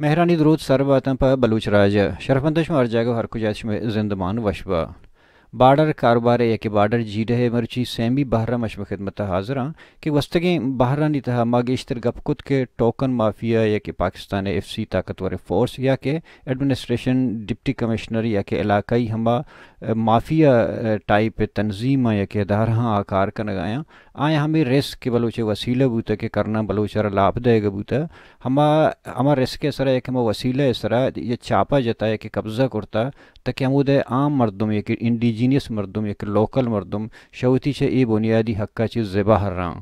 مہرانی دروت سر باتاں پہ بلوچ راج ءَ۔ شرفمنداں شما ہر جاگہ ءُ ہر کجا ات، شمئے زندمان وش با۔ بارڈر کاروبار ءِ یا کہ بارڈر جیڑہ ءِ مرچی سیمی بہر ءَ ما شمئے خدمت ءَ حاضر آں کہ گوستگیں بہرانی تہا ما گیشتر گپ کت کہ ٹوکن مافیا یا کہ پاکستان ءِ ایف سی طاقتور فورس یا کہ ایڈمنسٹریشن ڈپٹی کمشنر یا کہ علاقائی ہما، اے، مافیا، اے، ٹائپ تنظیماں یا کہ ادارہاں آ کار کنگ ءَ آیاں۔ آیاں ہمے رسک کہ بلوچ ءِ وسیلہ بوتہ کہ کرناں بلوچ ءَ را لاپ دئیگ ءَ بوتہ، ہما، ہما رسک ءِ سرا یا کہ ہما وسیلہ ءِ سرا یا چاپہ جتہ یا کہ قبضہ کرتہ، تاکہ ہمود ءِ عام مردم یا کہ انڈیجینس مردم یا کہ لوکل مردم شہ وتی چہ اے بنیادی حق ءَ چہ زبہر آں۔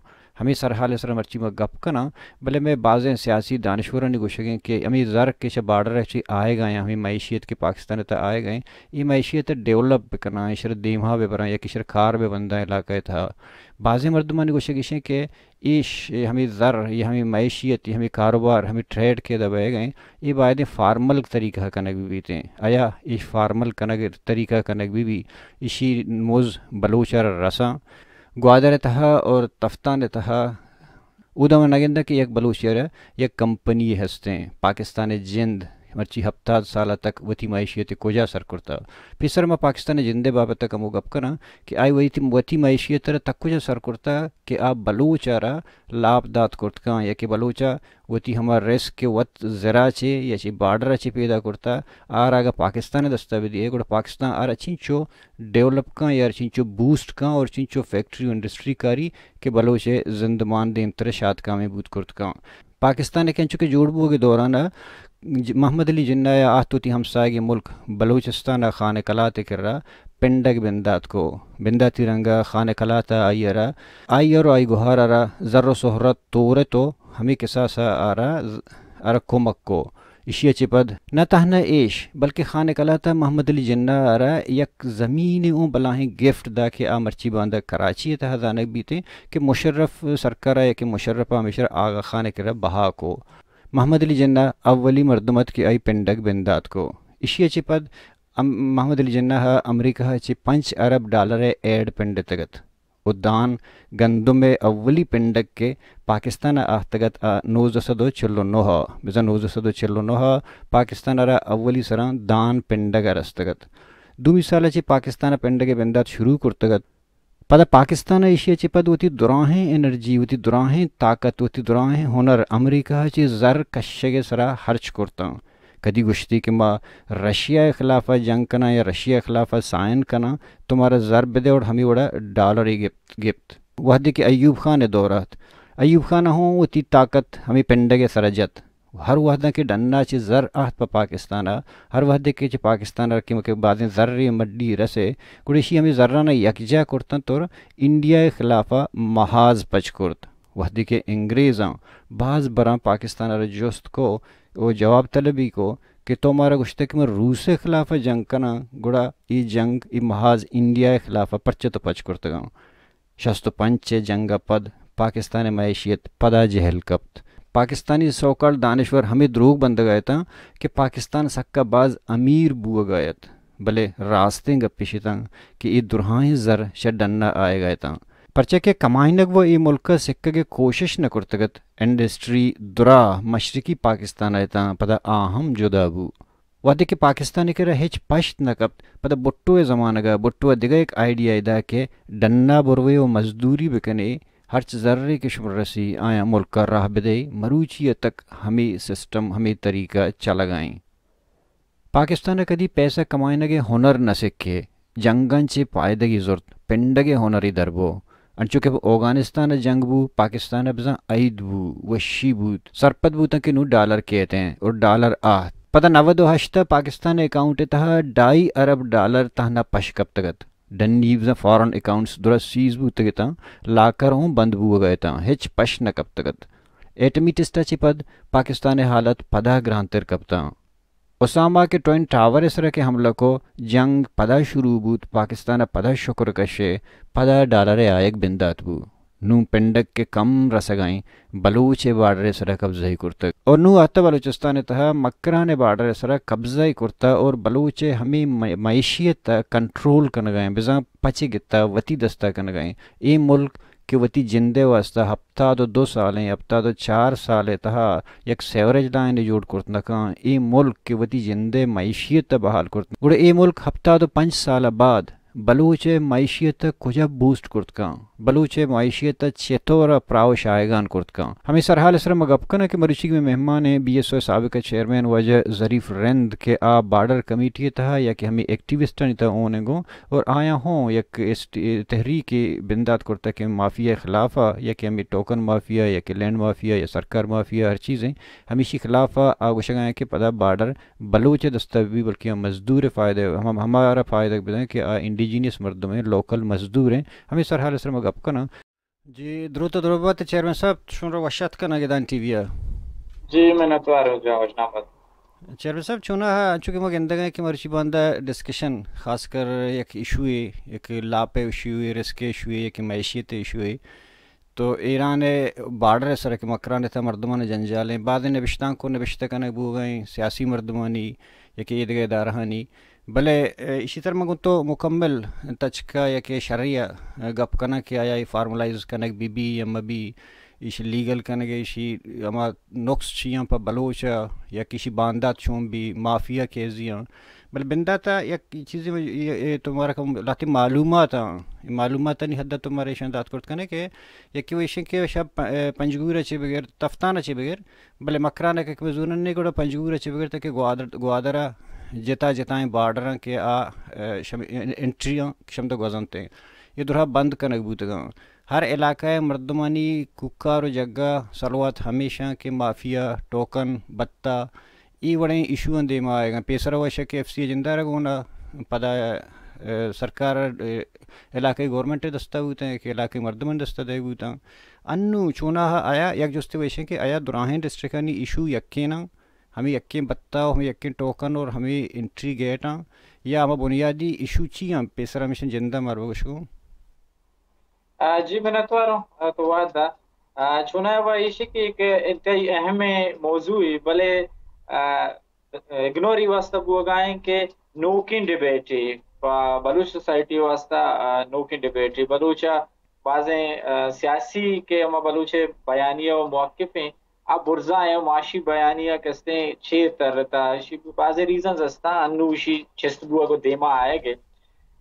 ہمے سرحال ءِ سرا مرچی ما گپ کناں، بلے مئے بازیں سیاسی دانشورانی گوشگ ایں کہ ہمے زر کہ چہ بارڈر ءَ چہ آیگ ءَ آیاں، ہمے معیشیت کہ پاکستان ءِ تہ ءَ آیگ ءَ ایں، اے معیشیت ءَ ڈیولپ بکناں، ایشرا دیما بہ براں یا کہ ایشرا کار بہ بنداں علاقہ ءِ تہا۔ بازیں مردمانی گوشگ ایش ایں کہ ایش، اے ہمے زر، اے ہمے معیشیت، اے ہمے کاروبار، ہمے ٹریڈ کہ ادا بئیگ ءَ ایں، اے بایدیں فارمل طریقہ ءَ کنگ بہ بیتیں۔ آیا ایش فارمل کنگ، طریقہ ءَ کنگ بہ بی، ایشی مز بلوچ ءَ را رساں؟ گوادر ءِ تہا اور تفتان ءِ تہا اودا من نہ گنداں کہ یک بلوچے ءَ را یک کمپنی ہستیں، پاکستان ءِ جند مرچی ہپتاد سال ءَ تک وتی معیشیت ءَ کجا سر کرتہ۔ پیسر ما پاکستان ءِ جند ءِ بابت ءَ کمو گپ کناں کہ آئی وتی، وتی معیشیت ءَ را تک کجا سر کرتہ کہ آ بلوچ ءَ را لاپ دات کرت کاں یا کہ بلوچ ءَ وتی ہما رسک کہ وت زرا چہ یا چہ بارڈر ءَ چہ پیدا کرتہ، آ را اگاں پاکستان ءِ دست ءَ بدیئے، گڑا پاکستان آ را چنچو ڈیولپ کاں یا چنچو بوسٹ کاں اور چنچو فیکٹری و انڈسٹری کاری کہ بلوچ ءِ زندمان دیمتر ءَ شاتکامیں بوت کرت کاں۔ پاکستان ءِ کہ انچو کہ جوڑ بوگ ءِ دوران ءَ ج-، محمد علی جناح ءَ آہت وتی ہمساہگیں ملک بلوچستان ءَ خان قلات ءِ کرا پنڈگ بندات کو۔ بنداتی رنگ ءَ خان قلات ءَ آئی ءَ را، آئی ءَ را آئی گہار ءَ را زر و سہرت تورت و ہمے کساس ءَ آ را، آ را کمک کو۔ ایشی ءَ چہ پد نہ تہنا ایش، بلکہ خان قلات ءَ محمد علی جناح ءَ را یک زمینے اوں بلاہیں گفٹ دا کہ آ مرچی باندا کراچی ءِ تہا زانگ بیتیں کہ مشرف سرکار ءَ یا کہ مشرف ءَ ہمیشہ آغا خان ءِ کرا بہا کو۔ محمد علی جناح اولی مردم ات کہ آئی پنڈگ بندات کو۔ ایشی ءَ چہ پد ام-، محمد علی جناح ءَ امریکہ ءَ چہ پنچ ارب ڈالر ءِ ایڈ پنڈتگ ات۔ و دان گندم ءِ اولی پنڈگ کہ پاکستان ءَ آہتگ ات، آ نوزدہ سد و چل و نہ ءَ، بزاں نوزدہ سد و چل و نہ ءَ پاکستان ءَ را اولی سراں دان پنڈگ ءَ رستگ ات۔ دومی سال ءَ چہ پاکستان ءَ پنڈگ ءِ بندات شروع کرتگ ات۔ پدا پاکستان ءَ ایشی ءَ چہ پد وتی دراہیں انرجی، وتی دراہیں طاقت، وتی دراہیں ہنر امریکہ ءَ چہ زر کشگ ءِ سرا ہرچ کرتاں۔ کدی گوشتی کہ ما رشیا ءِ خلاف ءَ جنگ کناں یا رشیا ءِ خلاف ءَ سائن کناں، تو مارا زر بدے اور ہمے وڑا ڈالرے گپت، گپت۔ وہدے کہ ایوب خان ءِ دور ات، ایوب خان ءَ ہوں وتی طاقت ہمے پنڈگ ءِ سرا جت۔ ہر وہداں کہ ڈنا چہ زر آہت پہ پاکستان ءَ، ہر وہدے کہ چہ پاکستان ءَ کہ مکہ بازیں زرے مڈی رسے، گڑا ایشی ہمے زراناں یکجاہ کرتنت اور انڈیا ءِ خلاف ءَ محاذ پچ کرت۔ وہدے کہ انگریزاں باز براں پاکستان ءَ را جست کو، و جواب طلبی کو کہ تو مارا گوشتہ کہ من روس ءِ خلاف ءَ جنگ کناں، گڑا اے جنگ، اے محاذ انڈیا ءِ خلاف ءَ پرچہ تو پچ کرتگاں؟ شست و پنچ ءِ جنگ ءَ پد پاکستان ءِ معیشیت پدا جہل کپت۔ پاکستانی سوکال دانشور ہمے دروگ بندگ ءَ اتاں کہ پاکستان سکا باز امیر بوگ ءَ ات، بلے راستیں گپ اش اتاں کہ اے درہائیں زر شہ ڈن ءَ آیگ ءَ اتاں۔ پرچا کہ کمائینگ و اے ملک ءَ سکگ ءِ کوشش نہ کرتگ ات۔ انڈسٹری درا مشرقی پاکستان ءَ اتاں، پدا آ ہم جدا بو۔ وہدے کہ پاکستان ءِ کرا ہچ پشت نہ کپت، پدا بھٹو ءِ زمانگ ءَ بھٹو ءَ دگہ یک آئیڈیا ءَ دا کہ ڈنا بروے و مزدوری بکنے، ہرچ زرے کہ شمر رسی آیاں ملک ءَ راہ بدئے، مروچی ءَ تک ہمے سسٹم، ہمے طریقہ چلگ ءَ ایں۔ پاکستان ءَ کدی پیسہ کمائینگ ءِ ہنر نہ سکے، جنگاں چہ پائدگی زرت، پنڈگ ءِ ہنرے دربو۔ انچو کہ اوگانستان ءَ جنگ بو، پاکستان ءَ بزاں ائید بو، وشی بوت، سرپد بوتاں کہ نوں ڈالر کیت ایں اور ڈالر آہت۔ پدا نود و ہشت ءَ پاکستان ءِ اکاؤنٹ ءِ تہا ڈائی ارب ڈالر تہنا پش کپتگ ات۔ ڈنی بزاں فارن اکاؤنٹس درست سیز بوتگ اتاں، لاکر اوں بند بوگ ءَ اتاں، ہچ پش نہ کپتگ ات۔ ایٹمی ٹیسٹ ءَ چہ پد پاکستان ءِ حالت پدا گرانتر کپتاں۔ اسامہ کہ ٹوئن ٹاور ءِ سرا کہ حملہ کو، جنگ پدا شروع بوت، پاکستان ءَ پدا شکر کشے، پدا ڈالر ءِ آیگ بندات بو۔ نوں پنڈگ کہ کم رسگ ءَ ایں، بلوچ ءِ بارڈر ءِ سرا قبضہ ئے کرتگ۔ اور نوں آتہ بلوچستان ءِ تہا مکران ءِ بارڈر ءِ سرا قبضہ ئے کرتہ اور بلوچ ءِ ہمے مع-، معیشیت ءَ کنٹرول کنگ ءَ ایں، بزاں پچ ئے گپتہ، وتی دست ءَ کنگ ءَ ایں۔ اے ملک کہ وتی جندے واسطہ ہپتاد و دو سالیں، ہپتاد و چار سالے تہا یک سیوریج لائن جوڑ کرت نہ کن، اے ملک کہ وتی جندے معیشیت بحال کرت، گڑا اے ملک ہپتاد و پنچ سال بعد بلوچ ءِ معیشیت ءَ کجا بوسٹ کرت کن؟ بلوچ ءِ معیشیت ءَ چطور ءَ پراہ و شاہگان کرت کن؟ ہمے سرحال ءِ سرا ما گپ کناں کہ مروچی کہ مئے مہمان ایں بی ایس او ءِ سابق چیئرمین واجہ ظریف رند کہ آ بارڈر کمیٹی ءِ تہا یا کہ ہمے ایکٹیوسٹانی تہا اوں ایں گوں، اور آیاں ہوں یک اسٹ-، تحریکے بندات کرتگ کہ مافیا ءِ خلاف ءَ، یا کہ ہمے ٹوکن مافیا یا کہ لینڈ مافیا یا سرکار مافیا ہر چیزیں، ہمیشی خلاف ءَ آ گوشگ ءَ ایں کہ پدا بارڈر بلوچ ءِ دست ءَ بہ بی، بلکیں آ مزدور ءِ فائدہ ءَ، ہم-، ہمارا فائدہ بدیں کہ آ انڈیجینس مردم ایں، لوکل مزدور ایں۔ ہمے سرحال ءِ سرا ما گپ کناں۔ جی، دروت ءُ دربت چیئرمین صاحب، شمارا وش آتک کناں گدان ٹی وی ءَ۔ جی، منتوار ہوں جناب، وش نام بات۔ چیئرمین صاحب، چوناہا انچو کہ ما گندگ ءَ ایں کہ مرچی باندا ڈسکشن خاص کر یک ایشوے، یک لاپ ءِ ایشوے، رسک ءِ ایشوے، یک معیشت ءِ ایشوے، تو ایران ءِ بارڈر ءِ سرا کہ مکران ءِ تہا مردمانی جنجال ایں، بازیں نبشتانک و نبشتہ کنگ بوگ ءَ ایں، سیاسی مردمانی یا کہ ایدگہ ادارہانی، بلے، اے، ایشی تر من گوں تو مکمل تچک ءَ یا کہ شرحی ءَ گپ کناں کہ آیا اے فارملائز کنگ بہ بی یا مہ بی، ایشی لیگل کنگ ءِ ایشی ہما نقص چی آں پہ بلوچ ءَ یا کہ ایشی باندات چون بی، مافیا کیزی آں۔ بلے بندات ءَ یک چیزے من، اے، اے تو مارا کم لہتیں معلومات آں، اے معلوماتانی حد ءَ تو مارا ایشاں دات کرت کن ئے کہ یکے وَ ایش اِنت کہ شپ، اے، پنجگور ءَ چہ بگر، تفتان ءَ چہ بگر، بلے مکران ءَ کہ کمے زور ءَ نہ، گڑا پنجگور ءَ چہ بگر تاکہ گوادر، گوادر ءَ جتا جتائیں بارڈر آں کہ آ، اے، شم-، انٹری آں کہ شمدا گوزنت ایں۔ اے درا بند کنگ بوتگ آں۔ ہر علاقہ ءِ مردمانی کوکار و جگہ سلوات ہمیش آں کہ مافیا، ٹوکن، بتہ، اے وڑیں ایشو آں دیما آیگ آں۔ پیسرا وَ ایش کہ ایف سی ءِ جندارگ ہون آ، پدا، اے، سرکار، اے، علاقائی گورنمنٹ ءِ دست ءَ بوتیں کہ علاقائی مردمانی دست ءَ دئیگ بوتاں۔ انوں چوناہا آیا یک جستے وَ ایش کہ آیا دراہیں ڈسٹرکٹانی ایشو یکین آں، ہمے یکیں بتہ و ہمے یکیں ٹوکن اور ہمے انٹری گیٹ آں، یا ہما بنیادی ایشو چی آں؟ پیسرا ہمیشاں جند ءَ مارا بگوش گوں۔ آ، جی، منتوار ہوں، آ، تو وہد ءَ۔ آ، چوناہا وَ ایش کہ یک انتہائی اہمیں موضوعے، بلے، آ، اگنور ای واسطہ بوگا ایں کہ نوکیں ڈیبیٹے، پہ بلوچ سوسائٹی واسطہ، آ، نوکیں ڈیبیٹے۔ بلوچ ءَ بازیں، آ، سیاسی کہ ہما بلوچ ءِ بیانیہ و موقف ایں، آ برزا ایں، معاشی بیانیہ کہ استیں چیر ترتا، ایشی بازیں ریزنز استاں، انوں ایشی چست بوگ و دیما آیگ ءَ۔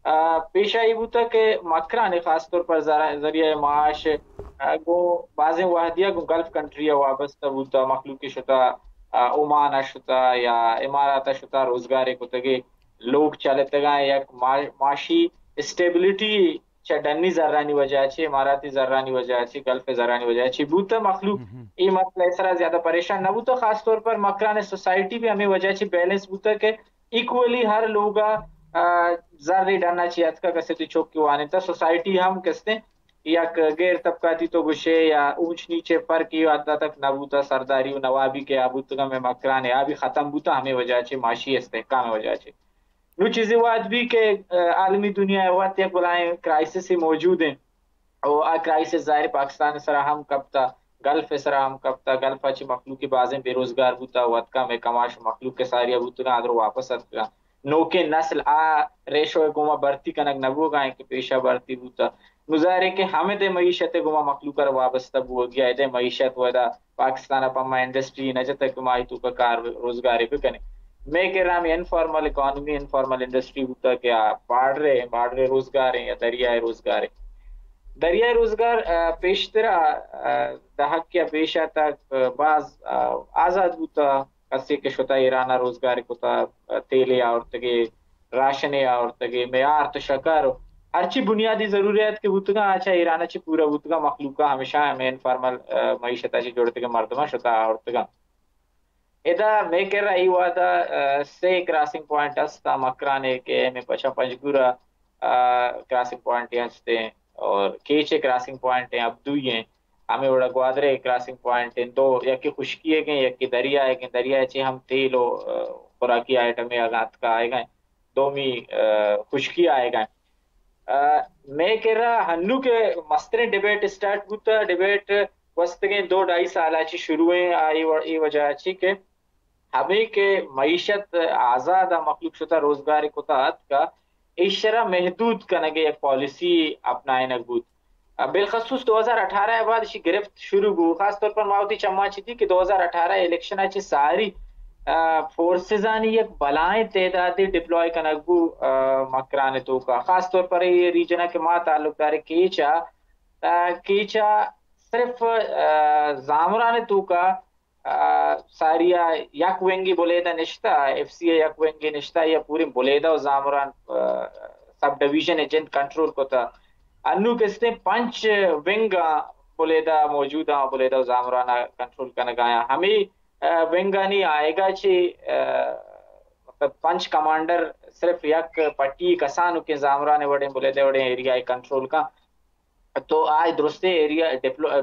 آ، پیشا اے بوتگ کہ مکران ءَ خاص طور پر ذرا-، ذریعہ معاش، آ، گوں بازیں وہدی ءَ گوں گلف کنٹری ءَ وابستہ بوتگ، مخلوق شتگ، آ، عمان ءَ شتگ یا امارات ءَ شتگ، روزگارے کتگ، لوگ چلتگ اَں، یک ما-، معاشی اسٹیبلٹی چہ ڈنی زرانی وجہ چہ، اماراتی زرانی وجہ چہ، گلف زرانی وجہ چہ بوتگ۔ مخلوق اے مسئلہ ءِ سرا زیادہ پریشان نہ بوتگ، خاص طور پر مکران ءِ سوسائٹی بھی ہمے وجہ چہ بیلنس بوتگ کہ ایکولی ہر لوگ ءَ، آ، زر ءِ ڈن ءَ چہ اتکگ، کسے وتی چک وانینتگ، سوسائٹی ہم کستیں یک غیر طبقاتی تو گوشے یا اونچ نیچ ءِ فرق ءِ حد تک نہ بوتگ، سرداری و نوابی کہ آ بوتگ مئے مکران ءَ، آ بھی ختم بوتگ ہمے وجہ چہ، معاشی استحکام ءِ وجہ چہ۔ نوں چیزے وہد بی کہ، آ، عالمی دنیا ءَ وت یک بلاہیں کرائسسے موجود ایں۔ او آ کرائسس ظاہر پاکستان ءِ سرا ہم کپتا، گلف ءِ سرا ہم کپتا، گلف ءَ چہ مخلوقے بازیں بے روزگار بوتا، وتکا مئے کماش مخلوق کہ ساری ءَ بوتگاں، آ درو واپس اتکگاں۔ نوکیں نسل آ ریشو ءِ گوما بھرتی کنگ نہ بوگا ایں کہ پیشا بھرتی بوتا۔ نوں ظاہر ایں کہ ہمدے معیشت ءِ گوما مخلوق ءَ را وابستہ بوگی ءَ، ادے معیشت و ادا پاکستان ءَ پہ ما انڈسٹری نہ جتگ کہ ما آئی توکا کار روزگارے بکنیں۔ مئے کرا ہمے انفارمل اکانومی، انفارمل انڈسٹری بوتگ کہ آ بارڈر ءِ، بارڈر ءِ روزگار ایں یا دریائے روزگار ایں۔ دریائے روزگار، آ، پیشترا، آ، دہکے ءَ پیشا تک، آ، باز، آ، آزاد بوتگ۔ کسے کہ شتہ ایران ءَ روزگارے کتہ، آ، تیلے آورتگے، راشنے آورتگے، مئے آرت شکر، ہرچی بنیادی ضروریات کہ بوتگاں، آ چہ ایران ءَ چہ پورا بوتگاں، مخلوق ءَ ہمیشاں ہمے انفارمل، آ، معیشت ءَ چہ جوڑتگیں مردماں شتہ آورتگاں۔ ادا مئے کرا اے وہدا، آ، سے کراسنگ پوائنٹ است، آ، مکران ءِ کہ ہمے پچاں پنجگور ءَ، آ، کراسنگ پوائنٹے ہستیں اور کیچ ءِ کراسنگ پوائنٹ ایں، ابدوئی ایں، ہمے وڑا گوادر ءِ کراسنگ پوائنٹ ایں، دو، یکے خشکی ئیگ ایں، یکے دریا ئیگ ایں، دریا ءَ چہ ہم تیل و، آ، خوراکی آئٹمے اگاں اتکا آئیگا ایں۔ دومی، آ، خشکی آئیگا ایں۔ آ، مئے کرا ہنو کہ مستریں ڈیبیٹ اسٹارٹ بوتا، ڈیبیٹ گوستگیں دو ڈھائی سال ءَ چہ شروع ایں، آ، اے و-، اے وجہ ءَ چہ کہ ہمے کہ معیشت آزاد ءَ، مخلوق شتا روزگارے کتا اتکا، ایشرا محدود کنگ ءِ یک پالیسی اپنائینگ بوت۔ بالخصوص دو ہزار اٹھارہ ء بعد اشی گرفت شروع بو۔ خاص طور پر ما وتی چماں چہ دی کہ دو ہزار اٹھارہ الیکشن ء چہ ساری فورسزانی یک بلائیں تعدادے ڈپلوائے کنگ بو مکران توکا، خاص طور پر یہ ریجن کہ ما تعلق دار کیچا، کیچا صرف زامران توکا ساریا یک ونگی بلیدہ نشتہ، ایف سی ء یک ونگی نشتہ یا پوری بلیدہ و زامران سب ڈویژن جند کنٹرول کتا۔ انو کستیں پنچ ونگ بلیدہ موجود آں، بلیدہ و زامران کنٹرول کنگایا۔ ہمیں ونگانی آئیگا چی مطلب پنچ کمانڈر صرف یک پٹی کسانو کہ زامران وڑیں بلیدہ وڑیں ایریا کنٹرول کا تو آئی درستیں ایریا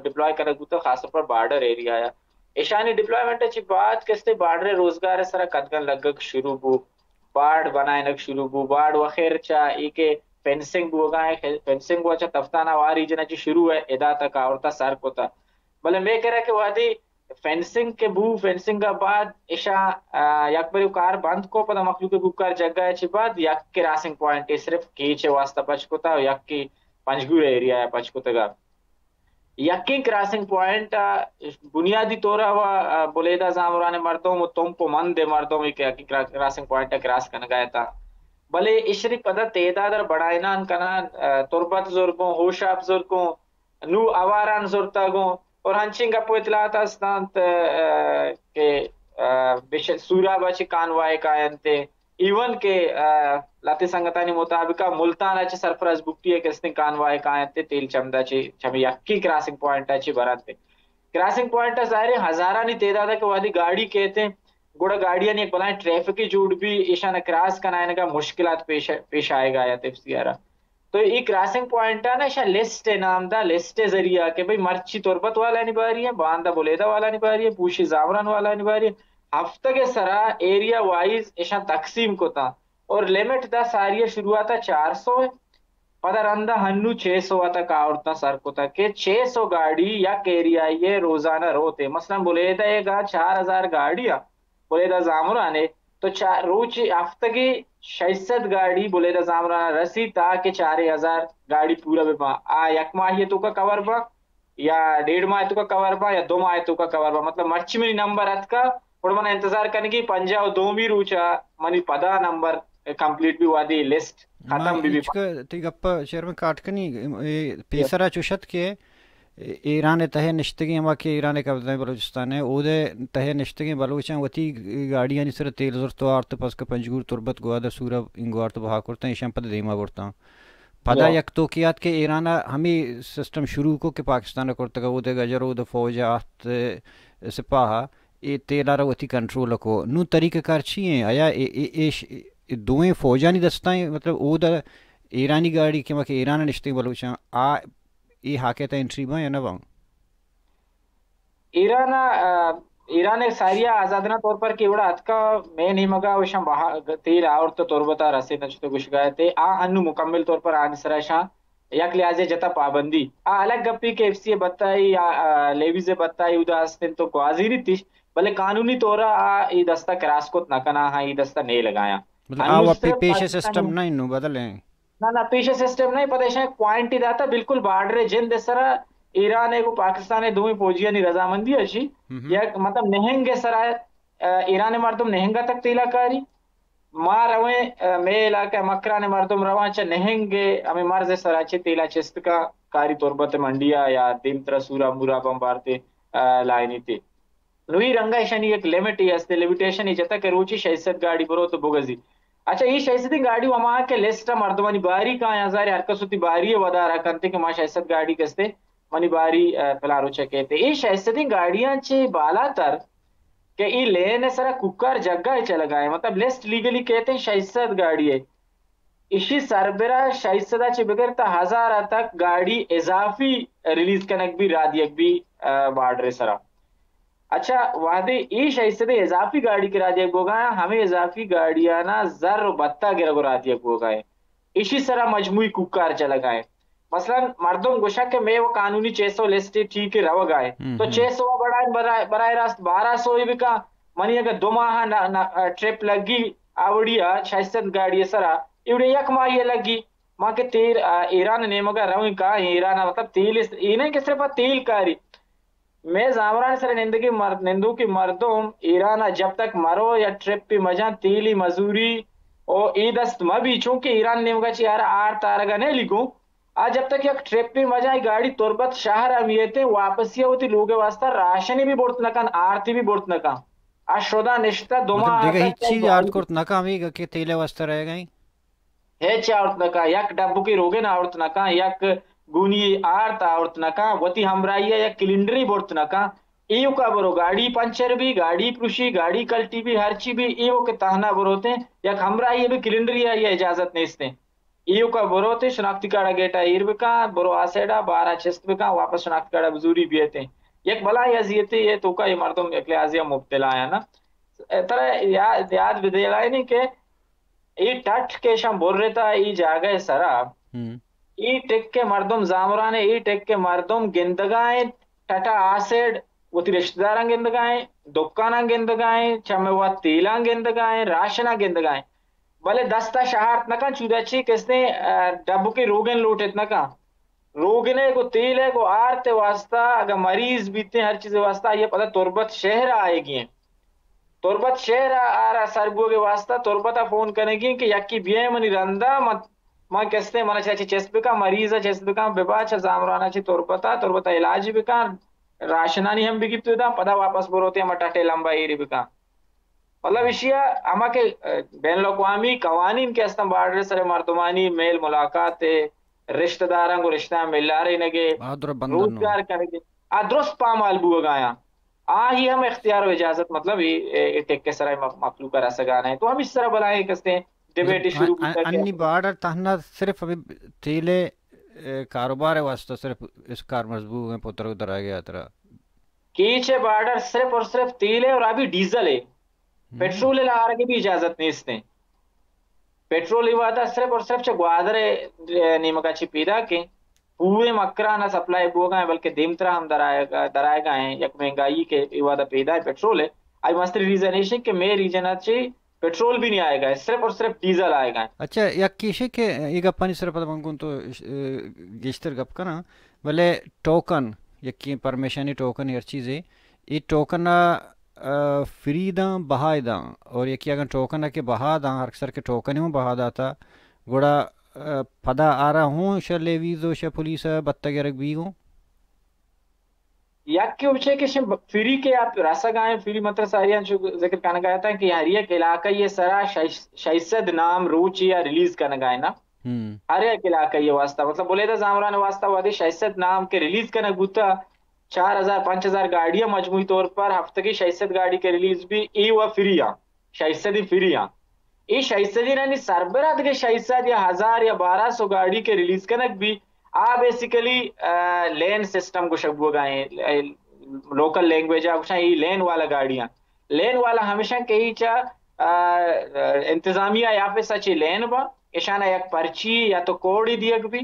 ڈپلوائے کنگ بوتگ، خاص طور پر بارڈر ایریا ء۔ ایشانی ڈپلوائمنٹ ء چہ بعد کستے بارڈر ء روزگار ء سرا قدغن لگگ شروع بو، باڑ بنائینگ شروع بو، باڑ وخیر چا ای کہ فینسنگ بوگا ء، فینسنگ وا چا تفتانا وا ریجن ء چہ شروع ء ادا تک آورتا سر کتا۔ بلے مے کرا کہ وادی فینسنگ کہ بو، فینسنگ ء بعد ایشاں یک بری کار بند کو، پدا مخلوق کوکار جگہ چہ بعد یک کراسنگ پوائنٹ صرف کیچ واسطہ پچ کتا و یک پنجگور ایریا پچ کتگا۔ یکیں کراسنگ پوائنٹ بنیادی طور ء بلیدہ زامران مردم و تمپ و مند مردم کہ یکیں کراسنگ پوائنٹ کراس کنگا اتاں، بلے اشری پدا تعداد بڑائینان کنان، تربت زرگوں، ہوشاپ زرگوں، نو آواران زرتگوں اور ہنچیں گپ و اطلاعات ہستانت کہ سوراب چہ کانوائے کاینت، ایون کہ لہتے سنگتانی مطابق ملتان چہ سرفراز بگٹی ء کستیں کانوائے کاینت، تیل چمدا چہ چمی یکی کراسنگ پوائنٹ چہ برنت۔ کراسنگ پوائنٹ ظاہر ہزارانی تعداد کہ وادی گاڑی کہتے، گڑا گاڑیانی یک بلائیں ٹریفک جوڑ بھی ایشان کراس کنائنگا مشکلات پیش پیش آئے گا یا تفسیارا۔ تو ای کراسنگ پوائنٹ آ نا ایشاں لسٹ نام دا، لسٹ ذریعہ کہ بھئی مرچی تربت والانی باری ہیں، باندا بلیدہ والانی باری ہیں، پوشی زامران والانی باری ہیں۔ ہفتگ سرا ایریا وائز ایشاں تقسیم کتا اور لمٹ دا ساری شروعات چار سو ہے، پدا رندا ہنو چھ سو تک آورتا سر کتا کہ چھ سو گاڑی یک ایریا یہ روزانہ روتے۔ مثلاً بلیدہ گا چار ہزار گاڑی ہے، بلیدہ زامران ء تو چار روچ ہفتگی شش سد گاڑی بلیدہ زامران ء رسی تاکہ چار ہزار گاڑی پورا بہ باں۔ آ یک ماہی توکا کور باں یا ڈیڑھ ماہ توکا کور باں یا دو ماہ توکا کور باں۔ مطلب مرچی منی نمبر اتکا، گڑا من انتظار کنگی پنجاہ و دومی روچا منی پدا نمبر کمپلیٹ بھی وادی لسٹ ختم بھی بھی۔ تئی گپ چیئرمین کاٹ کنی، اے پیسرا چوشت کہ ایران ء تہ ء نشتگیں ہما کہ ایران ء قبضہ ء بلوچستان ء، اود ء تہ ء نشتگیں بلوچاں وتی گاڑیانی سر ء تیل زرت و آرت، پس کہ پنجگور، تربت، گوادر، سورب، انگو آرت بہا کرتاں، ایشاں پد دیما برتاں۔ پدا یک توکے آت کہ ایران ء ہمے سسٹم شروع کو کہ پاکستان ء کرتگ، اود ء گجر، اود ء فوج ء آت، سپاہ ء اے تیل ء را وتی کنٹرول ء کو۔ نوں طریقہ کار چی ایں؟ آیا اے، اے، اے ش-، اے دوئیں فوجانی دستاں، مطلب اود ء ایرانی گاڑی کہ ما کہ ایران ء نشتگیں بلوچاں، آ اے حاکے تہ انٹری باں یا نہ باں؟ ایران ء، آ، ایران ء ساری ء آزادانہ طور پر کہ وڑا اتکا مئے نیمگا وشاں بہا-، تیل آورت تربت ء رسید نہ چتو گشگا تے آ انو مکمل طور پر آنی سرا شاں یک لحاظے جتا پابندی۔ آ الگ گپی کہ ایف سی ء بتائی یا، آ، لیویز ء بتائی ادا استن تو گوازینیتش، بلے قانونی طور ء آ اے دستا کراس کت نہ کناں، ہاں اے دستا نے لگایاں۔ مطلب آ انو و صرف پیش پاکستانی سسٹم نہ انو بدل ہیں۔ نہ، نہ، پیش سسٹم نہ، پتہ ایشاں کوائنٹی داتا بالکل بارڈر جند سرا ایران ء گوں پاکستان ء دوئیں فوجیانی رضامندی اشی۔ ہم۔ یک مطلب نہنگ ء سرا، آ، ایران ء مردم نہنگ ء تک تیلا کاری۔ ما رویں، آ، مئے علاقہ مکران ء مردم رواں چہ نہنگ ء ہمیں مرز ء سرا چہ تیلا چست کا کاری تربت منڈی ء یا دیمترا سورا مورا بمبارتے، آ، لائنی تے۔ نوں اے رنگ ء ایشانی یک لمٹ ے است، لمیٹیشن ے جتا کہ روچی شش سد گاڑی برو تو بگزی۔ اچھا، اے شش سدیں گاڑی ہما کہ لسٹ ء مردمانی باری کاں یا زارے ہر کس وتی باری ء ودار ء کنت کہ ما شش سد گاڑی کستے منی باری، آ، فلاں روچ ء کیت۔ اے شش سدیں گاڑیاں چہ بالاتر کہ اے لین ء سرا کوکار جگہ ء چلگا ء، مطلب لسٹ لیگلی کیت شش سد گاڑی ء۔ ایشی سربرا شش سد ء چہ بگر تا ہزار ء تک گاڑی اضافی ریلیز کنگ بی، را دیگ بی، آ، بارڈر ء سرا۔ اچھا، وہدے اے شش سد ء اضافی گاڑی کہ را دیگ بوگا، ہمے اضافی گاڑیانا زر و بتا گرگ و را دیگ بوگا۔ ایشی سرا مجموعی کوکار چلگا۔ مثلاً مردم گوشگ کہ مئے و قانونی چھ سو لسٹ ٹھیک روگا۔ ہم، تو ہم۔ چھ سو بڑائیں برائے، برائے راست بارہ سو بکا۔ منی اگر دو ماہ نہ، نہ، ٹرپ لگی آوڑیا شش سد گاڑی سرا، ایوڑے یک ماہی لگی۔ ما کہ تیر، آ، ایران نیمگا رویں کائیں، ایران مطلب تیل است، اے نہ کہ صرف تیل کاری۔ مئے زامران سر نندگی مرد، نندوکی مردم ایران جب تک مرو یا ٹرپی مجان تیلی مزوری او اے دست مبی، چونکہ ایران نیمگا چی آرا آرت آرگا نہ لگو۔ آ جب تک یک ٹرپی مجان گاڑی تربت شہر ہم یتے، واپسی ہوتی لوگ واسطہ راشنی بھی برت نکن، آرتی بھی برت نکن۔ آ شدا نشتہ دو مطلب ماہ دگہ ہچ چیز آرت کرت نکن، ہمیں کہ تیل واسطہ رہ گئیں۔ ہچ آورت نکا، یک ڈبکی روگن آورت نکا، یک گونی آرت آورت نکا، وتی ہمراہی ء یک کلنڈری برت نکا۔ ایوکا برو، گاڑی پنچر بی، گاڑی پروشی، گاڑی کلٹی بی، ہرچی بی، ایوک تہنا بروتیں، یک ہمراہی بی کلنڈری آئی اجازت نیستیں۔ ایوکا بروتیں، شناختی کارڈ گیٹا ایر بکا، برو آ سائیڈا بارا چست بکا، واپس شناختی کارڈ بزوری بیتیں۔ یک بلاہیں اذیتے یہ توکا یہ مردم یک لحاظی مبتلا ہیں نا۔ ترا یاد، یاد بدے لائنی کہ اے ٹٹ کہ اشاں برتا اے جاگہ سرا، ہم۔ اے ٹک کہ مردم زامران اے ٹک کہ مردم گندگائیں، ٹٹا آسیڈ وتی رشتہ داراں گندگائیں، دکاناں گندگائیں، چمے وت تیلاں گندگائیں، راشناں گندگائیں۔ بلے دستا شہارت نکن، چودا چی کستے، آ، ڈبکی روگن لوٹت نکن۔ روگنے گو تیلے گو آرت واسطہ اگہ مریض بیتیں ہر چیز واسطہ، یہ پتہ تربت شہر آئے گی ہیں۔ تربت شہر ء آرا سر بوگ ء واسطہ تربت ء فون کنگی کہ یکی بیئے منی رندا، من، من کستے من چہ چہ چست بکن، مریض ء چست بکن، ببا چہ زامران ء چہ تربت ء، تربت ء علاج بکن، راشنانی ہم بگیپت بدن، پدا واپس بروتے ہم ٹٹے لمبا ایری بکن۔ مطلب ایشی ء ہما کہ، ء، بین الاقوامی قوانین کہ استن بارڈر سر مردمانی میل ملاقات ء، رشتہ داراں گو رشتہ ملارینگے، آ در بندن نو۔ روزگار کنگے، آ درست پامال بوگایاں۔ آہی ہم اختیار و اجازت، مطلب، اے، اے، اے ٹک ء سرا م-، مخلوق ء رسگا نہ انت۔ تو ہمیش سرا بلاہیں کستے ڈیبیٹ مطلب، شروع ا-، ا-، بوتا کہ انی بارڈر تہنا صرف ابھی تیل ء، اے، کاروبار ء واسطہ صرف اس کار مضبوط ہیں پتر درا گیا ترا۔ کیچ ء بارڈر صرف اور صرف تیل ہے اور ابھی ڈیزل ہے۔ ہم۔ پٹرول ء لہارگ ء بھی اجازت نیست ہیں۔ پٹرول ای وہدا صرف اور صرف چہ گوادر ء نیمگا چہ پیداک ہیں۔ پورے مکران ء سپلائی بوگا ہیں، بلکہ دیمترا ہم درآیگا، درآیگا ہیں۔ یک مہنگائی کہ ای وہدا پیدا ہے پٹرول ہے، آئی مستری ریزن ایش ہے کہ مئے ریجن ء چہ پٹرول بھی نہیں آئے گا، صرف اور صرف ڈیزل آئے گا۔ اچھا، یک کیشے کہ اے گپانی سر پد من گوں تو، اے، گیشتر گپ کناں، بلے ٹوکن، یکی پرمیشنی ٹوکن ہر چیزے، اے ٹوکن ء، ء، فری داں، بہا داں، اور یکی اگاں ٹوکن ء کہ بہا داں، ہر سر کہ ٹوکن ہوں بہا داتا، گڑا، ء، پدا آرا ہوں شہ لیویز و شہ پولیس ء بتہ گرگ بیگوں۔ یک کہ اچے کہ شم فری کہ آپ رسگ آئیں، فری مطلب ساری انچو ذکر کنگ آتا کہ ہر یک علاقہ یہ سرا شش-، شش سد نام روچی یا ریلیز کنگ آئے نا۔ ہم۔ ہر یک علاقہ یہ واسطہ، مطلب، بلیدہ زامران واسطہ وادی شش سد نام کہ ریلیز کنگ بوتا، چار ہزار، پنچ ہزار گاڑیاں مجموعی طور پر ہفتگی شش سد گاڑی کہ ریلیز بی، ای و فری آں، شش سد فری آں۔ ای شش سد نانی سربرا دگہ شش سد یا ہزار یا بارہ سو گاڑی کہ ریلیز کنگ بی، آ بیسیکلی، آ، لین سسٹم گوشگ بوگا ہیں، اے، لوکل لینگویج آ گوشاں ای لین والا گاڑیاں۔ لین والا ہمیشاں کہ ای چا، آ، انتظامیہ آفس چی لین با، اشانا یک پرچی یا تو کوڈی دیگ بی،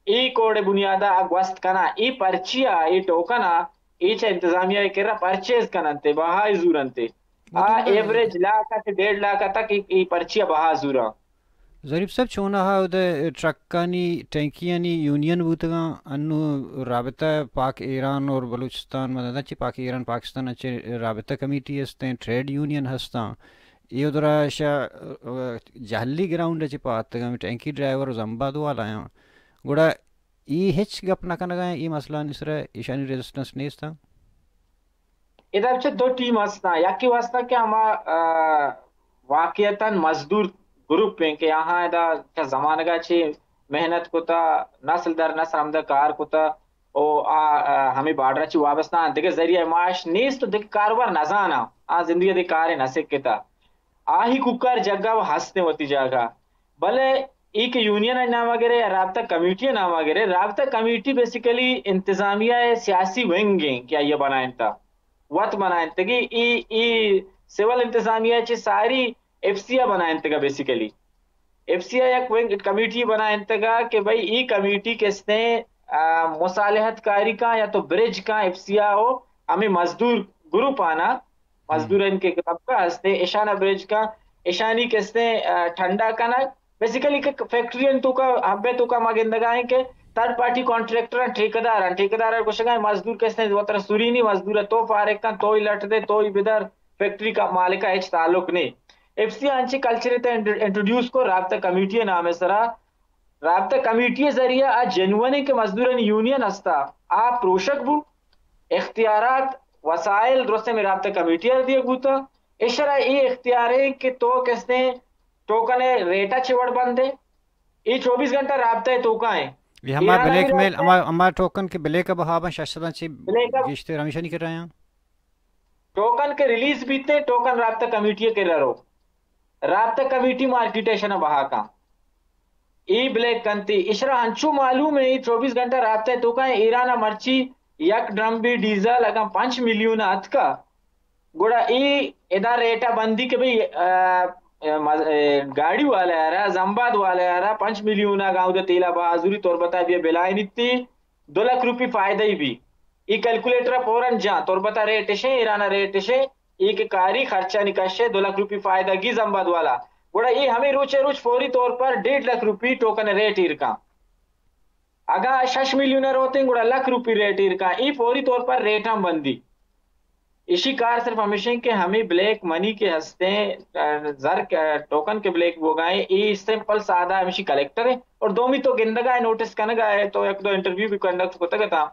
اے کوڈ بنیادا آ گوست کناں، اے پرچی ء، اے ٹوکن ء، اے چہ انتظامیہ ء کرا پرچیز کننت ء بہا ء زورنت ء۔ آ مطلب، ایوریج لاکھ ء چہ ڈیڑھ لاکھ ء تک اے، اے پرچی ء بہا زوراں۔ ظریف صاحب، چوناہا اود ء ٹرکانی، ٹینکیانی یونین بوتگاں، انو رابطہ پاک ایران اور بلوچستان، مدد چی پاک ایران پاکستان چہ رابطہ کمیٹی ہستیں، ٹریڈ یونین ہستاں، اے درا شا، جہلی گراؤنڈ چہ پاتگاں، ٹینکی ڈرائیور و زمباد والا آں۔ گڑا اے ہچ گپ نہ کنگ ء ایں، اے مسئلہ آنی سر ء ایشانی ریزسٹنس نیست آں۔ ادا چہ دو ٹیم ہستاں، یکے واسطہ کہ ہما، آ، واقعتاً مزدور گروپ ہیں کہ آہاں ادا چہ زمانگا چہ محنت کتا، نسل در نسل ہمدا کار کتا، او آ، آ، ہمے بارڈر چہ وابستہ آں، دگہ ذریعہ معاش نیست و دگہ کاروبار نزاناں، آ زندگی دگہ کارے نہ سکتا۔ آہی کوکار جگہ و ہستیں وتی جاگہ۔ بلے اے کہ یونین ء نام ء گرے یا رابطہ کمیٹی ء نام ء گرے، رابطہ کمیٹی بیسیکلی انتظامیہ ء سیاسی ونگ ایں کہ آئی ء بنائینتا، وت بنائینتگی۔ اے، اے سول انتظامیہ چہ ساری ایف سی ء بنائینتگا بیسیکلی۔ ایف سی ء یک ونگ کمیٹی بنائینتگا کہ بھئی اے کمیٹی کستیں، آ، مصالحت کاری کاں یا تو برج کاں ایف سی ء و ہمیں مزدور گروپ آنا مزدورانی کہ طبقہ ہستیں، اشانا برج کن، اشانی کستیں، آ، ٹھنڈا کنگ، بیسیکلی کہ فیکٹری ان توکا، ہب ء توکا ما گندگا ہیں کہ تھرڈ پارٹی کانٹریکٹر ہیں، ٹھیکیدار ہیں، ٹھیکیدار ہیں گوشگا ہیں مزدور کس نے وترا سرینی، مزدور تو فارغ کن، تو ہی لٹ دے، تو ہی بدر، فیکٹری کا مالک ء ہچ تعلق نہیں۔ ایف سی انچی کلچر تے انٹروڈیوس کو رابطہ کمیٹی نام سرا، رابطہ کمیٹی ذریعہ آ جنون کہ مزدورانی یونین ہستا، آ پروشک بو، اختیارات، وسائل درست میں رابطہ کمیٹی دیگ بوتا۔ اشرا اے اختیار ہیں کہ تو کس نے ٹوکن ریٹا چہ وڑ بندے، اے چوبیس گھنٹہ رابطہ ء توکا ہیں۔ یہ ہما ایران بلیک میل، ہما، ہما ٹوکن کے بلیک ء بہا بن شش سداں چی بلیک ء گیشتر ہمیشہ نہیں کر رہے ہیں۔ ٹوکن کے ریلیز بیتے، ٹوکن رابطہ کمیٹی ء کرا رو، رابطہ کمیٹی مارکیٹ ایشن بہا کا۔ اے بلیک کنتی، اشرا ہنچو معلوم ہے، اے چوبیس گھنٹہ رابطہ ء توکا ہیں۔ ایران ء مرچی یک ڈرم بی ڈیزل اگاں پنچ میلیون اتکا، گڑا اے ادا ریٹ ء بندی کہ بھئی، آ، آ، مز-، آ، گاڑی والا ء را، زمباد والا ء را پنچ میلیون ء گاؤں تیلا با حضوری تربتا بیا بلائنیتی، دو لکھ روپی فائدہ ہی بھی۔ ای کیلکولیٹر ء فوراً جاں، تربتا ریٹ اشیں، ایران ء ریٹ اشیں، ای کہ کاری خرچانی کشے دو لکھ روپی فائدہ گی زمباد والا۔ گڑا ای ہمیں روچے روچ فوری طور پر ڈیڑھ لکھ روپی ٹوکن ریٹ ایر کاں۔ اگاں شش میلیون ء روتیں گڑا لکھ روپی ریٹ ایر کاں، ای فوری طور پر ریٹ ہم بندی۔ ایشی کار صرف ہمیشیں کہ ہمیں بلیک منی کے ہستیں، آ، زر کے، ٹوکن کے بلیک بوگائیں، ای سمپل سادہ ہمیشی کلیکٹر ہے۔ اور دومی تو گندگا ہے، نوٹس کنگا ہے، تو یک دو انٹرویو بھی کنڈکٹ کتگ تھا۔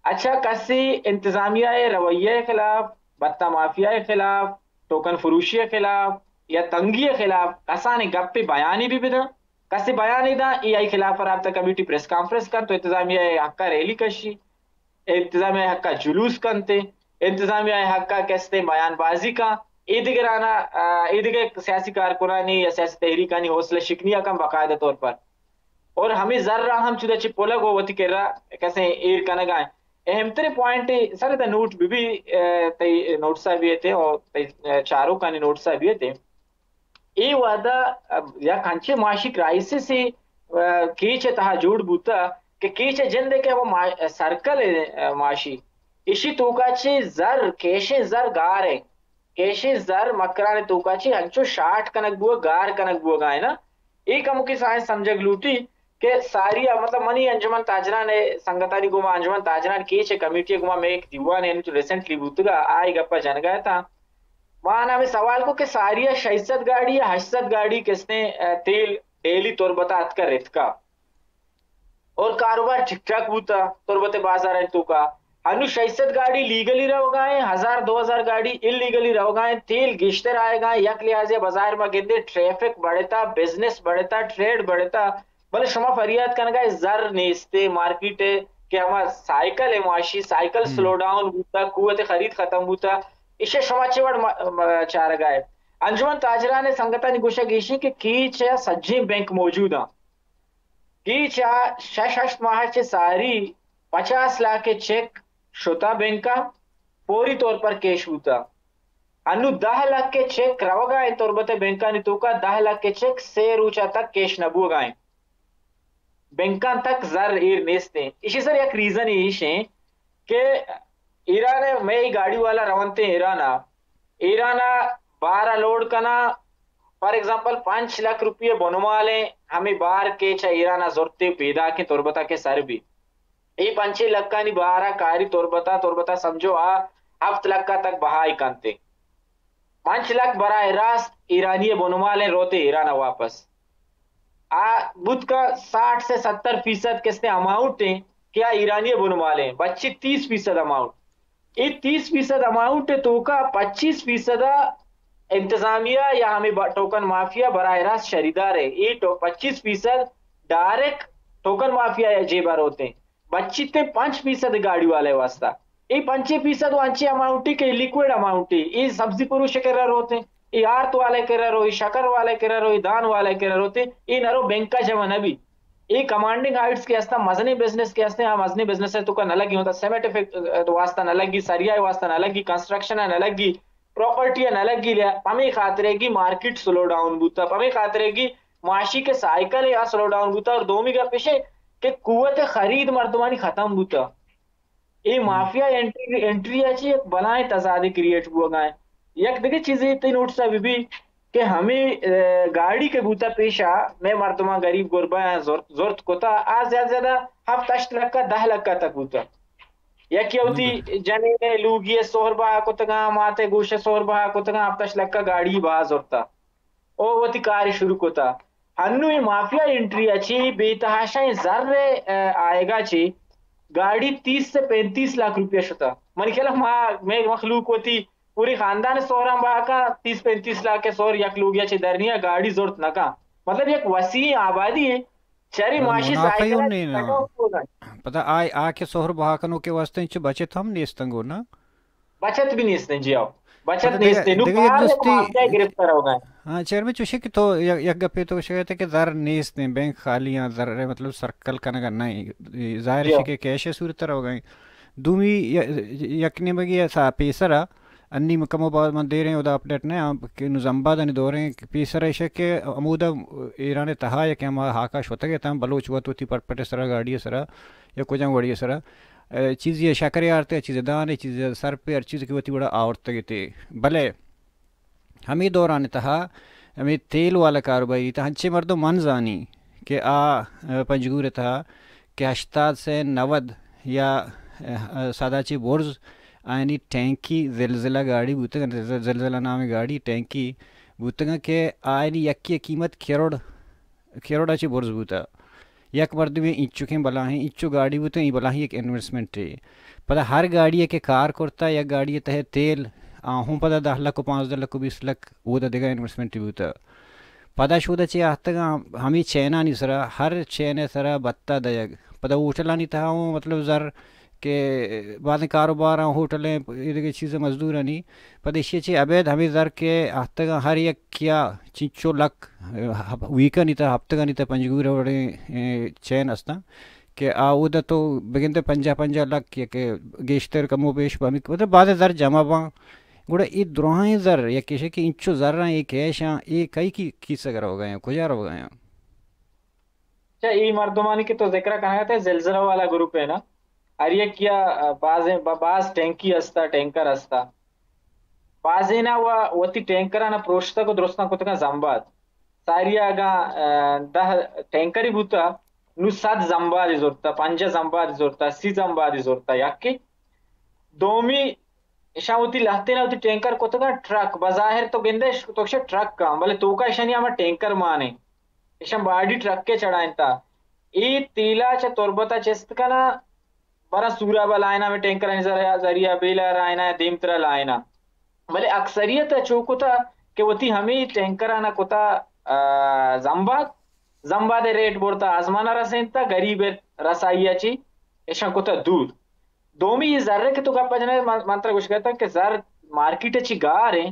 اچھا، کسی انتظامیہ ء رویہ ء خلاف، بھتہ مافیا ء خلاف، ٹوکن فروشی ء خلاف یا تنگی ء خلاف کسانیں گپے بیانے بھی بداں، کسے بیانے داں، ای آئی خلاف رابطہ کمیٹی پریس کانفرنس کنت تو انتظامیہ ء حق ء ریلی کشی، انتظامیہ ء حق ء جلوس کنت، انتظامیہ ء حق ء کستے بیان بازی کن، اے دگرانا، آ، اے دگہ سیاسی کارکنانی یا سیاسی تحریکانی حوصلہ شکنی ء کن باقاعدہ طور پر۔ اور ہمیں زر را ہم چدا چہ پلگ و وتی کرا کسیں ایر کنگا ہیں۔ اہم ترین پوائنٹ سر تا نوٹ بی بی، اے، تئی نوٹسا بیتے اور تئی، اے، چاروکانی نوٹسا بیتے۔ اے وعدہ، اب، یک انچیں معاشی کرائسس، اے، کیچ تہا جوڑ بوتا کہ کیچ جند کہ وہ ما-، سرکل، اے، معاشی۔ اشی توکا چہ زر، کیشیں زر گار ہیں۔ کیشیں زر مکران توکا چی ہنچو شاٹ کنگ بوگ، گار کنگ بوگا ہے نا۔ اے کموکی سائنس سمجھگ لوٹی کہ ساری ء، مطلب، منی انجمن تاجران ء سنگتانی گوما، انجمن تاجران کیچ ء کمیٹی ء گوما مئے یک دیوان یعنی تو ریسنٹلی بوتگا، آئی گپا جنگا تھا۔ ما آنا ہمیں سوال کو کہ ساری ء شش سد گاڑی یا ہشت سد گاڑی کسنے، ا، تیل ڈیلی تربتا اتکا رتکا۔ اور کاروبار ٹھیک ٹھاک بوتا، تربت بازار انت توکا۔ ہنو شش سد گاڑی لیگلی روگا ہیں، ہزار دو ہزار گاڑی انلیگلی روگا ہیں، تیل گیشتر آئے گا، یک لحاظ بظاہر ما گندے ٹریفک بڑھتا، بزنس بڑھتا، ٹریڈ بڑھتا، بلے شما فریاد کنگا ہے زر نیستے مارکیٹ ہے کہ ہما سائیکل ہے معاشی، سائیکل ہم۔ سلو ڈاؤن بوتا، قوت خرید ختم بوتا، اسے شما چے وڑ ما-، ما-، چارگا ہے؟ انجمن تاجران سنگتانی گوشگ ایشی کہ کیچ ء سجیں بینک موجود ہیں۔ کیچ ء شش ہشت ماہ چہ ساری پچاس لاکھ ء چیک شتا بینک ء، فوری طور پر کیش بوتا۔ انو دہ لکھ ء چیک روگا انت تربت ء بینکانی توکا، دہ لکھ ء چیک سے روچ ء تک کیش نہ بوگا انت۔ بینکاں تک زر ایر نیست انت۔ ایشی سر یک ریزن ایش انت کہ ایران ء مئے گاڑی والا رونتے ایران ء، ایران ء بار ء لوڈ کنا، فار ایگزامپل، پنچ لکھ روپیہ بنمالیں ہمیں بار کے چہ ایران ء زرتے پیداکیں تربت ء کے سر بی۔ اے پنچے لکھانی بار ء کاری تربت ء، تربت ء سمجھو آ ہفت لکھ ء تک بہائی کنتے۔ پنچ لکھ براہ راست ایرانی بنمالیں روتے ایران ء واپس۔ آ بوت کا ساٹھ سے ستر فیصد کستے اماؤنٹ ہیں کہ آ ایرانی بنمالیں، بچی تیس فیصد اماؤنٹ۔ اے تیس فیصد اماؤنٹ توکا پچیس فیصد انتظامیہ یا ہمیں با-، ٹوکن مافیا براہ راست شریدار ہے۔ اے ٹو-، پچیس فیصد ڈائریکٹ ٹوکن مافیا یا جیب روتے ہیں۔ بچیتے پنچ فیصد گاڑی والے واسطہ۔ اے پنچے فیصد و انچے اماؤنٹی کہ لیکوئڈ اماؤنٹی، اے سبزی پروش کرا روتے، اے آرت والے کرا رو، اے شکر والے کرا رو، اے دان والے کرا روتے، اے نرو بینکا جمع نبی۔ اے کمانڈنگ ہائٹس کے ہستا، مزنیں بزنس کے ہستے، ہاں، مزنیں بزنس ہے تو کا نہ لگی ہوتا، سیمنٹ فیک-، واسطہ نہ لگی، سریا واسطہ نہ لگی، کنسٹرکشن نہ لگی، پراپرٹی نہ لگی لیا، پمی خاطرے کی مارکیٹ سلو ڈاؤن بوتا، پمی خاطرے کی معاشی کے سائیکل یا سلو ڈاؤن بوتا، اور دومی گپ پیشے کہ قوت خرید مردمانی ختم بوتا۔ اے ہم۔ مافیا انٹری، انٹری ء چی یک بلائیں تضادے کریئیٹ بوگا ہیں۔ یک دگہ چیزے تئی نوٹس ء بہ بی کہ ہمے، ء، گاڑی کہ بوتا پیشا، مئے مردماں غریب غربہ آں زرت، زرت کتا، آ زیادہ زیادہ ہفت ہشت لکھ ء دہ لکھ ء تک بوتا۔ یکے وتی جنین ء لوگی ء سہر بہا کتگاں، مات ء گوش ء سہر بہا کتگاں، ہفت ہشت لکھ ء گاڑی بہا زرتا۔ او وتی کار شروع کتا۔ ہنو اے مافیا انٹری ء چی بے تحاشا ایں زر ء، ء، آئیگا چی گاڑی تیس سے پینتیس لاکھ روپیہ شتا۔ منی خیال ء ما، مئے مخلوق وتی پوری خاندان ء سہراں بہا کن، تیس پینتیس لاکھ ء سہر یک لوگی ء چی در نیا گاڑی زرت نہ کن۔ مطلب یک وسیع آبادی ایں، چری معاشی منافع سائیکل اوں ء نہیں نا۔ کٹ آف بوگا۔ پدا آ، آ کہ سہر بہا کنوکے واسطہ انچو بچت ہم نیستنگو نا۔ بچت بھی نیست جی، آؤ۔ بچت پدا نیست دگہ، نو دگہ یک کار جستی، مافیا گرفت کرا ہوگا۔ ہاں، چیئرمین چوشی کہ تو یک، یک گپے تو شکایت ہے کہ زر نیست ہیں، بینک خالی ہیں، زر مطلب سرکل کنگا نہیں۔ ظاہر جی ہے ہاں۔ کہ کیش صورت رہا ہوگا۔ دومی ی-، یک نیمگی ایسا پیسرا انی کمو باز من دیریں ادا اپڈیٹ نہ آں کہ نو زمبادانی دوریں کہ پیسر ایشہ کہ ہمودا ایران تہا یا کہ ہما ہاکا شتگ اتاں بلوچ وت وتی پٹ پٹ سرا گاڑی سرا یا کجام وڑی سرا، ء، چیزی شکر آرتے، چیز دانے، چیز سر پہ ہر چیز کہ وتی وڑا آورتگ تے۔ بلے ہمے دوران تہا ہمے تیل والا کاروباری تہ انچیں مردم من زانی کہ آ، ء، پنجگور تہا کہ ہشتاد سے نود یا، ء، سدا چی برز آیانی ٹینکی زلزلہ گاڑی بوتگ، ز-، زلزلہ نام گاڑی ٹینکی بوتگ کہ آیانی یکی قیمت کروڑ، کروڑ چی برز بوتا۔ یک مردمے اینچکیں بلاہیں، اینچو گاڑی بوتگ، ای بلاہیں یک انویسٹمنٹ ہے۔ پدا ہر گاڑی کہ کار کرتا، یک گاڑی تہ تیل، آ ہوں پدا دہ لکھ و پانزدہ لکھ و بیست لکھ، وہ دا دگہ انویسٹمنٹ بوتا۔ پدا شودا چہ آہتگاں ہمے چینانی سرا، ہر چین ء سرا بتہ دئیگ۔ پدا ہوٹلانی تہا ہوں مطلب زر کہ بازیں کاروباراں ہوٹلیں اے دگہ چیز مزدورانی، پدا ایشی چہ ابید ہمے زر کہ آہتگاں ہر یک کیا چنچو لک، ء، ویکانی تہا ہپتگانی تہا پنجگور وڑیں، ء، چین استاں کہ آ اودا تو بگندے پنجاہ پنجاہ لک یا کہ گیشتر کم و بیش بہ ہمے مطلب بازیں زر جمع باں۔ گڑا اے دراہیں زر، یک ایشی کہ انچو زراں، اے کیشاں، اے کئی کی کیسگ روگا ایں، کجا روگا ایں؟ اچھا، اے مردمانی کہ تو ذکر کنگا تے زلزلہ والا گروپ ہے نا، ہر یک یا، ء، بازیں، با-، باز ٹینکی ہستا، ٹینکر ہستا۔ بازینا و وتی ٹینکرانا پروشتگ و درستاں کتگاں زمباد۔ ساری اگاں، ء، دہ ٹینکری بوتا، نو صد زمبادی زرتا، پنجاہ زمبادی زرتا، سی زمبادی زرتا، یکے۔ دومی، اشاں وتی لہتینا وتی ٹینکر کتگاں ٹرک، بظاہر تو گندے اش-، تو گشے ٹرک آں، بلے توکا اشانی ہما ٹینکر مانے۔ اشاں باڈی ٹرک ء چڑھائینتا۔ اے تیلا چہ تربت ء چست کناں، براں سوراب ء لائناں، ہمے ٹینکرانی ذریعہ، ذریعہ بیلہ ء لائناں یا دیمتر ء لائناں۔ بلے اکثریت ء چو کتا کہ وتی ہمے ٹینکراناں کتا، آ، زمباد، زمباد ء ریٹ برتا آزمان ء رسینتا، غریب ء رسائی ء چی اشاں کتا دور۔ دومی اے زر ء کہ تو گپ ء جنئے، من، من ترا گوشگ ء اتاں کہ زر مارکیٹ ء چی گار ایں،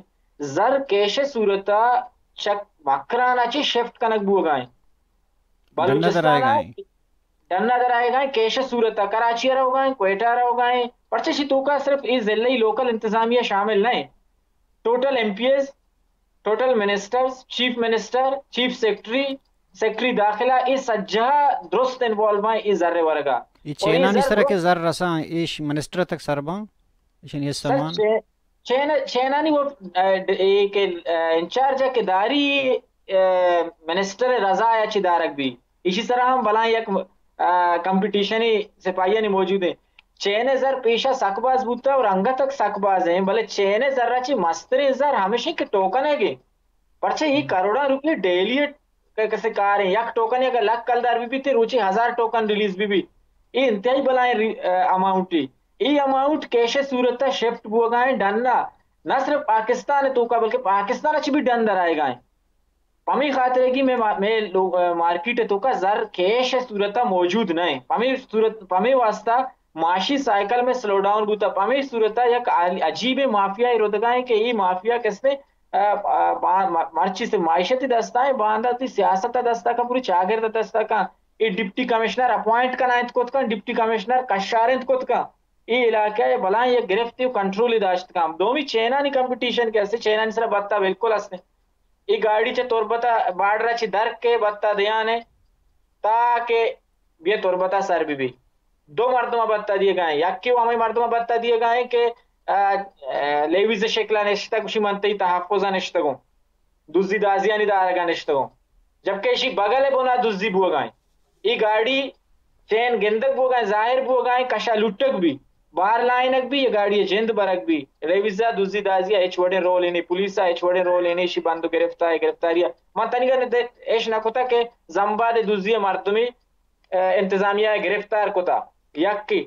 زر کیش ء صورت ء چہ مکران ء چی شفٹ کنگ بوگا ایں۔ ڈن ء در بلوچستان آیگا ء ایں۔ ڈن ء در آیگا ایں، کیش ء صورت ء کراچی ء روگا ایں، کوئٹہ ء روگا ایں، پرچہ اشی توکا صرف اے ضلعی لوکل انتظامیہ شامل نہ ایں۔ Total M P As, total ministers, chief minister, chief secretary, secretary داخلہ، اے سجہا درست انوالو باں اے زر ء ورگا۔ اے اور اے چینانی زر سرا کہ درست زر رساں، ایش منسٹر تک سر باں، ایشانی حصہ سر مان۔ چے-، چین-، چینانی وہ، اے، ڈ-، اے کہ، اے، انچارج ء کہ داری، اے، منسٹر رضا ء چی دارگ بی۔ ایشی سرا ہم بلاں یک، آ، کمپٹیشنی سپاہیانی موجود ایں۔ چین ء زر پیشا سک باز بوتا اور انگت تک سک باز ایں، بلے چین ء زر ء چی مستریں زر ہمیش ایں کہ ٹوکن ء گے۔ پرچہ اے کروڑاں روپیہ ڈیلی ء ک-، کسے کار ایں۔ یک ٹوکن اگر لکھ کلدار بی بیت، روچی ہزار ٹوکن ریلیز بی بیت۔ اے انتہائی بلائیں ری-، آ، اماؤنٹ ایں۔ اے اماؤنٹ کیش ء صورت ء شفٹ بوگا ایں ڈن ء، نہ صرف پاکستان ء توکا بلکہ پاکستان ء چی بھی ڈن در آئیگا ایں۔ پمے خاطر ء کہ مئے ما-، مئے لو-، ء، مارکیٹ ء توکا زر کیش ء صورت ء موجود نہ انت۔ پمے صورت، پمے واسطہ معاشی سائیکل میں سلو ڈاؤن بوتا۔ پمے صورت ء یک عال-، عجیبیں مافیا ء رودگا انت کہ اے مافیا کسے، ء، ء، با-، م-، مرچی سے معیشت ء دستا انت، باندا وتی سیاست ء دستا کن، پوری چاگرد ء دستا کن۔ اے ڈپٹی کمشنر اپوائنٹ کنائینت کت کن، ڈپٹی کمشنر کشارینت کت کن۔ اے علاقہ ء بلاہیں یک گرفتے و کنٹرولے داشت کن۔ دومی چینانی کمپٹیشن کہ است، چینانی سرا بتا بالکل است۔ اے گاڑی چہ تربت ء بارڈر ء چہ در کے بتا دیان ء تاکہ بیا تربت ء سر بہ بی۔ دو مردم ء بتا دیگا ایں، یکے و ہمے مردم ء بتا دیگا ایں کہ، ء، ء، لیویز ء شکل ء نشتگ، گوشی من تئی تحفظ ء نشتگوں۔ دزی دازیانی دارگا نشتگوں، جبکہ ایشی بغل ءِ بنا دزی بوگائیں۔ ای گاڑی چین گندگ بوگائیں، ظاہر بوگائیں، کشا لٹگ بی، بار لائنگ بی، یہ گاڑی جند برگ بی۔ ریویزا دزی دازیا ہچ وڑیں رول نہیں، پولیسا ہچ وڑیں رول نہیں، ایشی بند و گرفتار، گرفتاری۔ من تنیگا ایش نہ کتا کہ زمباد دزی مردمی، اه، انتظامیہ گرفتار کتا۔ یکی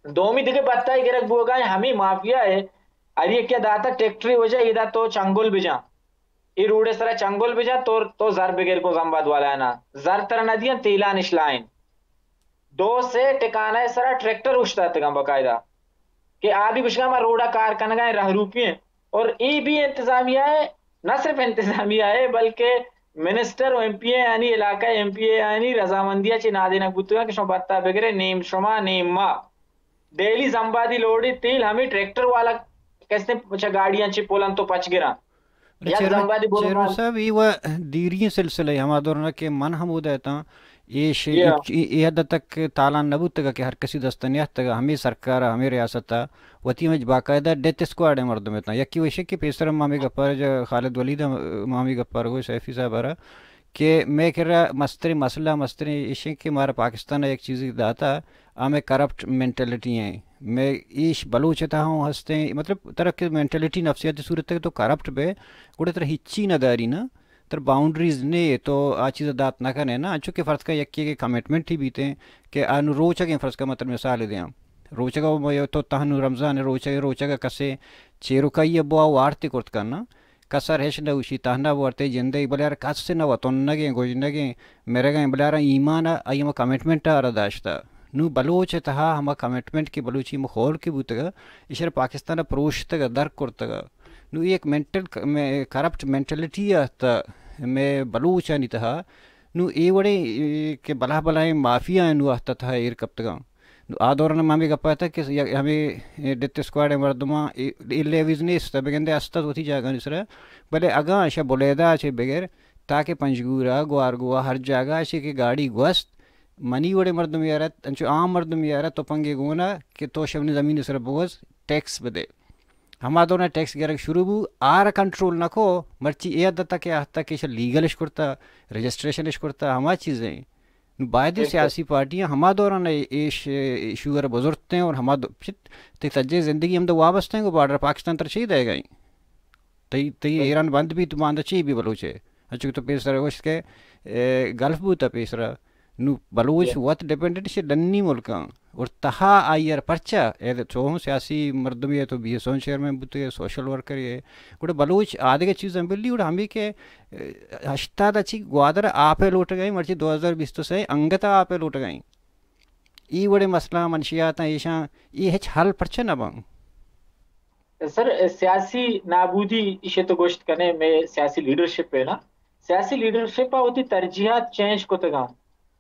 دومی دگہ بتائی گرگ بوگا ہے، ہمیں مافیا ہے۔ ہر یکیا داتا ٹریکٹری وجہ ایدا تو چنگل بجان۔ ای روڈ سرا چنگل بجان، تو، تو زر بگر گوں زمباد والا نا۔ زر ترا ندیان، تیلان اش لائن۔ دو سے ٹکانہ سرا ٹریکٹر اوشتاتگاں باقاعدہ کہ آ بھی گوشگا ما روڈا کار کنگا ہیں، رہروپی ہیں۔ اور ای بھی انتظامیہ ہے، نہ صرف انتظامیہ ہے بلکہ منسٹر و ایم پی اے آنی، علاقہ ایم پی اے آنی رضامندی چی نادینگ بوتگا کہ شما بتا بگرے، نیم شما نیم ما۔ ڈیلی زمبادی لوڈی تیل ہمیں ٹریکٹر والا کستے چا گاڑیاں چی پولن تو پچ گران۔ یک چیئرمین، زمبادی بولو چیئرمین مان۔ صاحب، ای و دیریں سلسلہ ہے، ہما دورنا کہ من ہمودا اتاں، ایش، یا۔ اے، اے حد تک تالان نہ بوتگا کہ ہر کسی دست نیاتگا، ہمیں سرکار، ہمیں ریاست وتی ہمیں باقاعدہ ڈیتھ اسکواڈ مردم اتاں۔ یکی وشے کہ پیسر ما ہمیں گپار جا خالد ولید ما ہمیں گپار گو سیفی صاحب را کہ میں کرا مستریں مسئلہ، مستریں ایشیں کہ مارا پاکستان یک چیزی داتا، ہمیں کرپٹ مینٹلٹی ہیں۔ میں ایش بلوچ تہا ہوں ہستیں، مطلب، ترا کہ مینٹلٹی نفسیاتی صورت تک تو کرپٹ بے، گڑا ترا ہچی نہ داری نا، ترا باؤنڈریز نے، تو آ چیز دات نہ کنے نا۔ انچو کہ فرض کا یکی کے کمٹمنٹ ہی بیتے کہ آنو روچ اگیں، فرض کا مطلب مثال دیاں، روچ اگا تو تہنو رمضان روچ اگے، روچ اگا کسے چیرو کئی بوا وارتے کرت کرنا، کسر ہچ نہ گوشی، تہنا بورتے جندے، بلے ہر کس نہ وتنگیں، گوجنگیں، مرگیں، بلے ہر ایمان آئی ہما کمٹمنٹ آرا داشتا۔ نو بلوچ تہا ہما کمٹمنٹ کہ بلوچی مخول کہ بوتگا، ایشر پاکستان پروشتگا، در کرتگا۔ نو یک مینٹل ک-، مے-، کرپٹ مینٹلٹی آتا میں بلوچانی تہا۔ نو اے وڑے، اے، کہ بلاہ بلاہیں مافیا نو آتا تہا ایر کپتگا۔ نو آ دوران ما ہمے گپا اتگ کہ یک ہمے ڈیتھ اسکواڈ ءِ مردماں اے، اے لیویز نیست، بگندے است ات وتی جاگہانی سرا، بلے اگاں اشاں بلیدہ ءَ چہ بگر تاکہ پنجگور ءَ، گوارگو ءَ، ہر جاگہ ءَ چہ کہ گاڑی گوست، منی وڑیں مردمے ءَ را، انچو عام مردمے ءَ را تپنگے گون ءَ کہ تو شہ منی زمین ءِ سرا بگوز، ٹیکس بدے۔ ہما دوران ٹیکس گرگ شروع بو، آرا کنٹرول نہ کو، مرچی اے حد تک کہ آ تک کہ ایشاں لیگل اش کرتا، رجسٹریشن اش کرتا، ہما چیزیں۔ نو باید ایں بالکل۔ سیاسی پارٹیاں ہما دوران اے-، ایش، ایشو ءَ را بزرتیں اور ہما دو-، چت، تئی سجیں زندگی ہمدا وابستہ ایں گوں بارڈر پاکستان ترا چی دئیگا ایں؟ تئی، تئی بالکل۔ ایران بند بیت، تو باندا چی بی بلوچ ءَ؟ انچو کہ تو پیسرا گوشت کہ، اے، گلف بوتا پیسرا۔ نو بلوچ یا۔ وت ڈیپینڈنٹ چہ ڈنی ملکاں۔ اور تہا آئی ءَ را پرچا؟ اے چو ہم سیاسی مردمے ئے، تو بی ایس او چیئرمین بوتگے، سوشل ورکرے ئے۔ گڑا بلوچ آدگہ چیزاں بلی، گڑا ہمے کہ، اے، ہشتاد ءَ چی گوادر ءَ آپ ءَ لوٹگ ءَ ایں، مرچی دو ہزار بیست ءُ سئے انگت ءَ آپ ءَ لوٹگ ءَ ایں۔ ای وڑیں مسئلہ منشیات ایں ایشاں، ای ہچ حل پرچا نہ باں؟ سر، سیاسی نابودی ایشے تو گوشت کنے، مئے سیاسی لیڈرشپ ہے نا، سیاسی لیڈرشپ ءَ وتی ترجیحات چینج کتگاں۔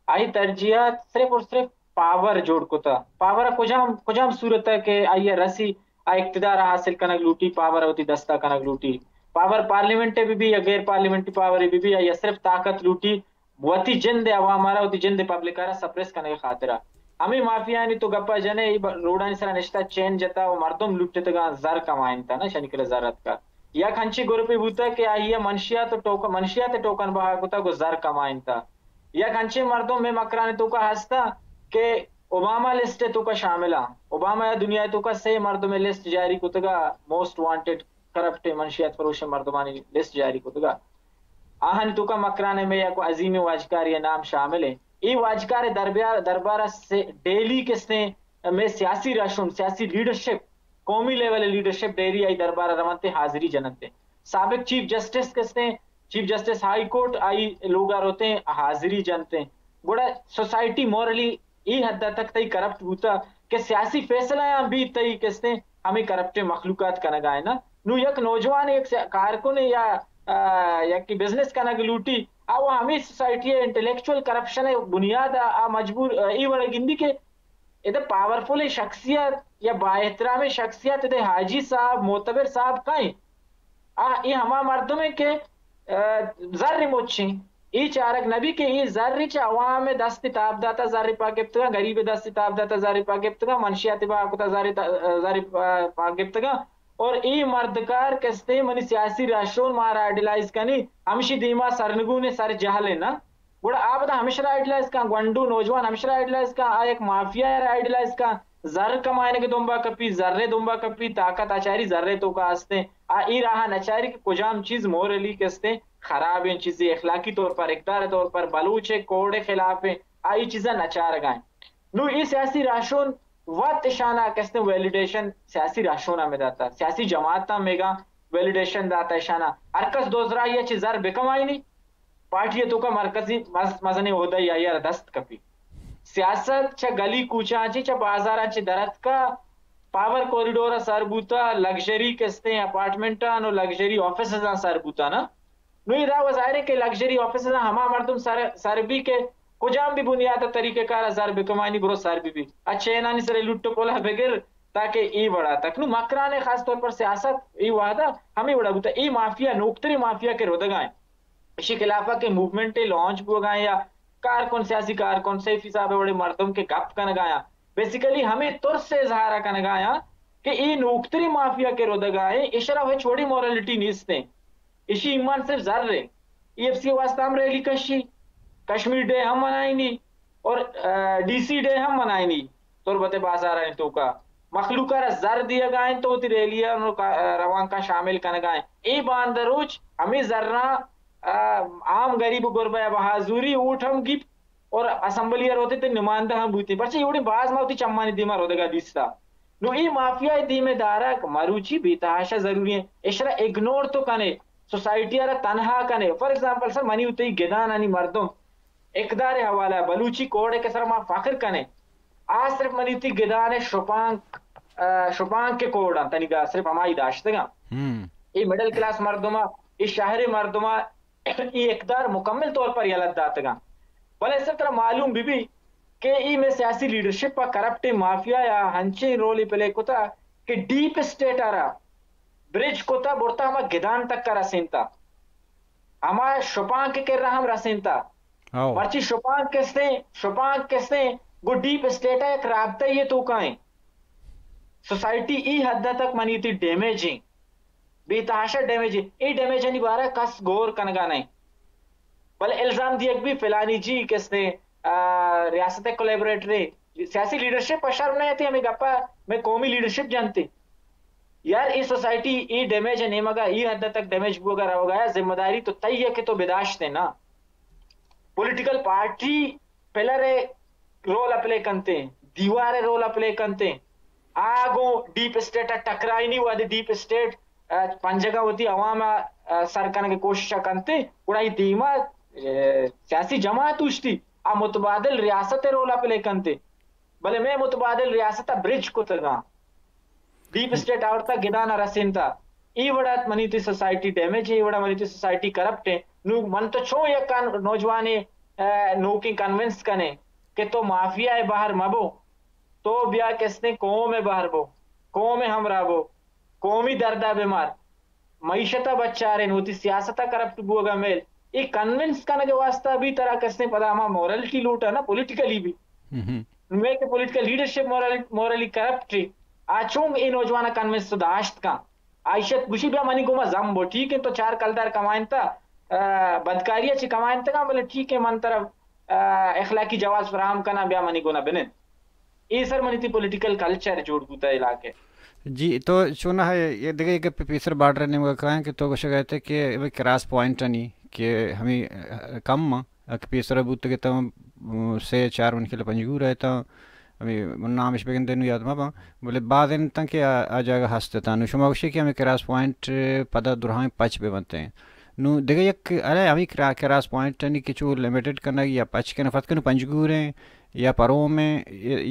آئی ترجیحات صرف اور صرف پاور جوڑ کتا۔ پاور ءَ کجام، کجام صورت ءَ کہ آئی ءَ رسی، آ اقتدار ءَ حاصل کنگ لوٹی، پاور ءَ وتی دستا کنگ لوٹی۔ پاور پارلیمنٹ ءَ بہ بی یا غیر پارلیمنٹی پاور ءَ بہ بی، آئی ءَ صرف طاقت لوٹی، وتی جند ءِ عوام ءَ را، وتی جند ءِ پبلک ءَ را سپریس کنگ ءِ خاطر ءَ۔ ہمے مافیانی تو گپا جنے، ای ب-، روڈانی سرا نشتا، چین جتا و مردم لٹتگاں، زر کمائنتا نا، شنی کرا زر اتکا۔ یک ہنچیں گروپے بوتا کہ آئی ءَ منشیات و ٹوکن، منشیات ءِ ٹوکن بہا کتا، گو زر کمائنتا۔ یک ہنچیں مردم مئے مکران توکا ہستا کہ اوباما لسٹ توکا شامل آں۔ اوباما یا دنیا توکا سے مردم لسٹ جاری کتگا، موسٹ وانٹڈ کرپٹ منشیات فروش مردمانی لسٹ جاری کتگا۔ آہانی توکا مکران مئے یک عظیم واجکارے نام شامل ہیں۔ اے واجکار دربار، دربار سے ڈیلی کستے مئے سیاسی رہشون، سیاسی لیڈرشپ، قومی لیول لیڈرشپ ڈیلی آئی دربار رونتے، حاضری جنتے۔ سابق چیف جسٹس کستے، چیف جسٹس ہائی کورٹ آئی لوگا روتے، حاضری جنتے۔ گڑا سوسائٹی مورلی اے حد تک تئی کرپٹ بوتا کہ سیاسی فیصلہ آں بھی تئی کستے ہمیں کرپٹ مخلوقات کنگا ہے نا۔ نو یک نوجوان، یک سیا-، کارکن یا، آ، یک بزنس کنگ لوٹی، آ وہ ہمیں سوسائٹی انٹلیکچوئل کرپشن بنیاد آ، آ مجبور، آ، اے وڑا گندی کہ ادا پاورفل شخصیت یا با احترام شخصیت، ادا حاجی صاحب، معتبر صاحب کئیں؟ آ، اے ہما مردم ہیں کہ، آ، زر مچیں۔ اے چارگ نبی کہ اے زر چہ عوام دست تاب داتا، زر پا گپتگا، غریب دست تاب داتا، زر پا گپتگا، منشیات با کتا، زر تا-، زر پا، پا گپتگا۔ اور اے مردکار کستے منی سیاسی رہشون مارا آئیڈیلائز کنی، ہمشی دیما سرنگون سر جہل نا۔ گڑا آ پدا ہمشرا آئیڈیلائز کن، گونڈو نوجوان ہمشرا آئیڈیلائز کن، آ یک مافیا را آئیڈیلائز کن، زر کمائنگ دنبا کپی، زر دنبا کپی، طاقت آچاری زر توکا ہستیں۔ آ اے راہ نچاری کہ کجام چیز مورلی کستے خرابیں چیزے، اخلاقی طور پر، اقدار طور پر بلوچ کوڈ خلاف ہیں، آ اے چیزاں نچارگائیں۔ نو اے سیاسی رہشون وت اشانا کستے ویلیڈیشن سیاسی رہشون ہمیں داتا، سیاسی جماعت ہم میگا ویلیڈیشن داتا اشانا۔ ہر کس دوزراہی چی زر بکمائنی، پارٹی توکا مرکزی مز-، مزنیں عہدہ یا یا دست کپی۔ سیاست چہ گلی کوچاں چی، چہ بازاراں چی درتکا، پاور کوریڈور سر بوتا، لگژری کستے اپارٹمنٹاں و لگژری آفیسز سر بوتا نا۔ نو ادا و ظاہر ہے کہ لگژری آفیسز ہما مردم سر، سر بی کہ کجام بھی بنیاد طریقہ کار زر بکمانی برو سر بی بی۔ اچھے انانی سر لٹ پولا بگر تاکہ اے بڑا تک۔ نو مکران خاص طور پر سیاست اے وعدہ ہمیں بڑا بوتا۔ اے مافیا، نوکتری مافیا کے ردگائیں۔ اشی خلافا کہ موومنٹ لانچ بوگائیں یا کارکن، سیاسی کارکن، سیف حساب وڑے مردم کے گپ کنگایا، بیسیکلی ہمیں ترس اظہار کنگایا کہ اے نوکتری مافیا کے ردگائیں، اشرا ہچ وڑی مورالٹی نیستیں۔ اشی ایمان صرف زر ہے۔ ای ایف سی واسطہ ہم ریلی کشی، کشمیر ڈے ہم منائنی اور، آ، ڈی سی ڈے ہم منائنی تربت بازارانی توکا۔ مخلوق را زر دیگائیں تو وتی ریلی روانکا شامل کنگائیں۔ اے باندروچ ہمیں زراں، آ، عام غریب و غربہ بہازوری ووٹ ہم گیپ اور اسمبلی روتے تے نمائندہ ہم بوتے۔ پرچہ ایوڑیں باز ما وتی چمانی دیما رودگا دیستا۔ نو اے مافیا دیمے دارگ مروچی بے تحاشا ضروری ہیں۔ اشرا اگنور تو کنے، سوسائٹی را تنہا کنے۔ فار ایگزامپل سر، منی وتی گدانانی مردم اقدار حوالہ بلوچی کوڈ کے سر ما فخر کنے۔ آ صرف منی وتی گدان شپانک، آ، شپانک کے کوڈ انت، تنیگا صرف ہمائی داشتگاں۔ اے مڈل کلاس مردما، اے شہر مردما، اے اقدار مکمل طور پر یلہ داتگاں۔ بلے سر ترا معلوم بی بی کہ اے میں سیاسی لیڈرشپ پا کرپٹ مافیا یا ہنچیں رولے پلے کتا کہ ڈیپ اسٹیٹ آرا برج کتا، برتا ہما گدان تک رسینتا، ہما شپانک کے کرا ہم رسینتا۔ مرچی شپانک کستیں، شپانک کستیں، گو ڈیپ اسٹیٹ یک رابطہ یہ تو کائیں۔ سوسائٹی ای حد تک منی تی ڈیمیج ہیں، بے تحاشا ڈیمیج ہیں۔ اے ڈیمیج ہنی بارہ کس گور کنگا نہیں۔ بلے الزام دیگ بھی فلانی جی کس نے، آ، ریاست کولیبریٹر ہے۔ سیاسی لیڈرشپ پر شرم نہیں آتی، ہمیں گپا میں قومی لیڈرشپ جانتے۔ یار، اے سوسائٹی اے ڈیمیج ہے، نیمگا اے حد تک ڈیمیج بوگا روگا ہے، ذمہ داری تو تئی ہے کہ تو بداشتے نا۔ Political party pillar role play کنتے، دیوار رول پلے کنتے۔ آ گوں ڈیپ اسٹیٹ ء ٹکرائی نی، وہدے ڈیپ اسٹیٹ، آ، پنجگا وتی عوام ء، آ، سر کنگ ء کوشش ء کنتے، گڑا ای دیما، آ، سیاسی جماعت اوشتی، آ متبادل ریاست ء رول ء پلے کنتے۔ بلے مئے متبادل ریاست ء برج کتگاں۔ ڈیپ اسٹیٹ آورتا گدان ء رسینتا۔ ای وڑا منی تی سوسائٹی ڈیمیج ہے، ای وڑا منی تی سوسائٹی کرپٹ ہے۔ نو من تو چون یک کان-، نوجوانے، آ، نوکیں کنونس کنے کہ تو مافیا ء بہر مبو۔ تو بیا کستیں قوم ء بہر بو، قوم ء ہمراہ بو، قومی دردا بہ مار، معیشت ء بچارین، وتی سیاست ء کرپٹ بوگ ء میل۔ اے کنونس کنگ ء واسطہ بھی ترا کستیں پدا ہما مورلٹی لوٹ ء نا، پولیٹیکلی بھی۔ مئے کہ political leadership moral-, morally corrupt ہے، آ چون اے نوجوان ء کنونس داشت کن؟ آئیشت گوشی بیا منی گوما زم بو، ٹھیک ہے تو چار کلدار کمائنتا، آ، بدکاری ء چہ کمائنتگاں، بلے ٹھیک ہے من ترا، آ، اخلاقی جواز فراہم کناں، بیا منی گونا بنند۔ اے سر منی تی پولیٹیکل کلچر جوڑ بوتا علاقے۔ جی، تو چوناہا یہ دگہ یک گپے پیسر بارڈر ء نیمگا کایاں کہ تو گوشگ ء ات کہ ہمے کراس پوائنٹ آنی کہ ہمے، آ، کم آں، کہ پیسر بوتگ ات، م، سے چار منکل پنجگور ء ات، ہمے من نامش بگندے نوں یاد مہ باں، بلے باز انت کہ آ، آ جاگہ ہست ات۔ نوں شما گوشے کہ ہمے کراس پوائنٹ پدا درہائیں پچ بہ بنت۔ نوں دگہ یک، ارے ہمے کرا-، کراس پوائنٹ آنی کہ چو لمیٹڈ کنگ یا پچ کنگ، فرض کنو پنجگور ایں، یا پروم ایں،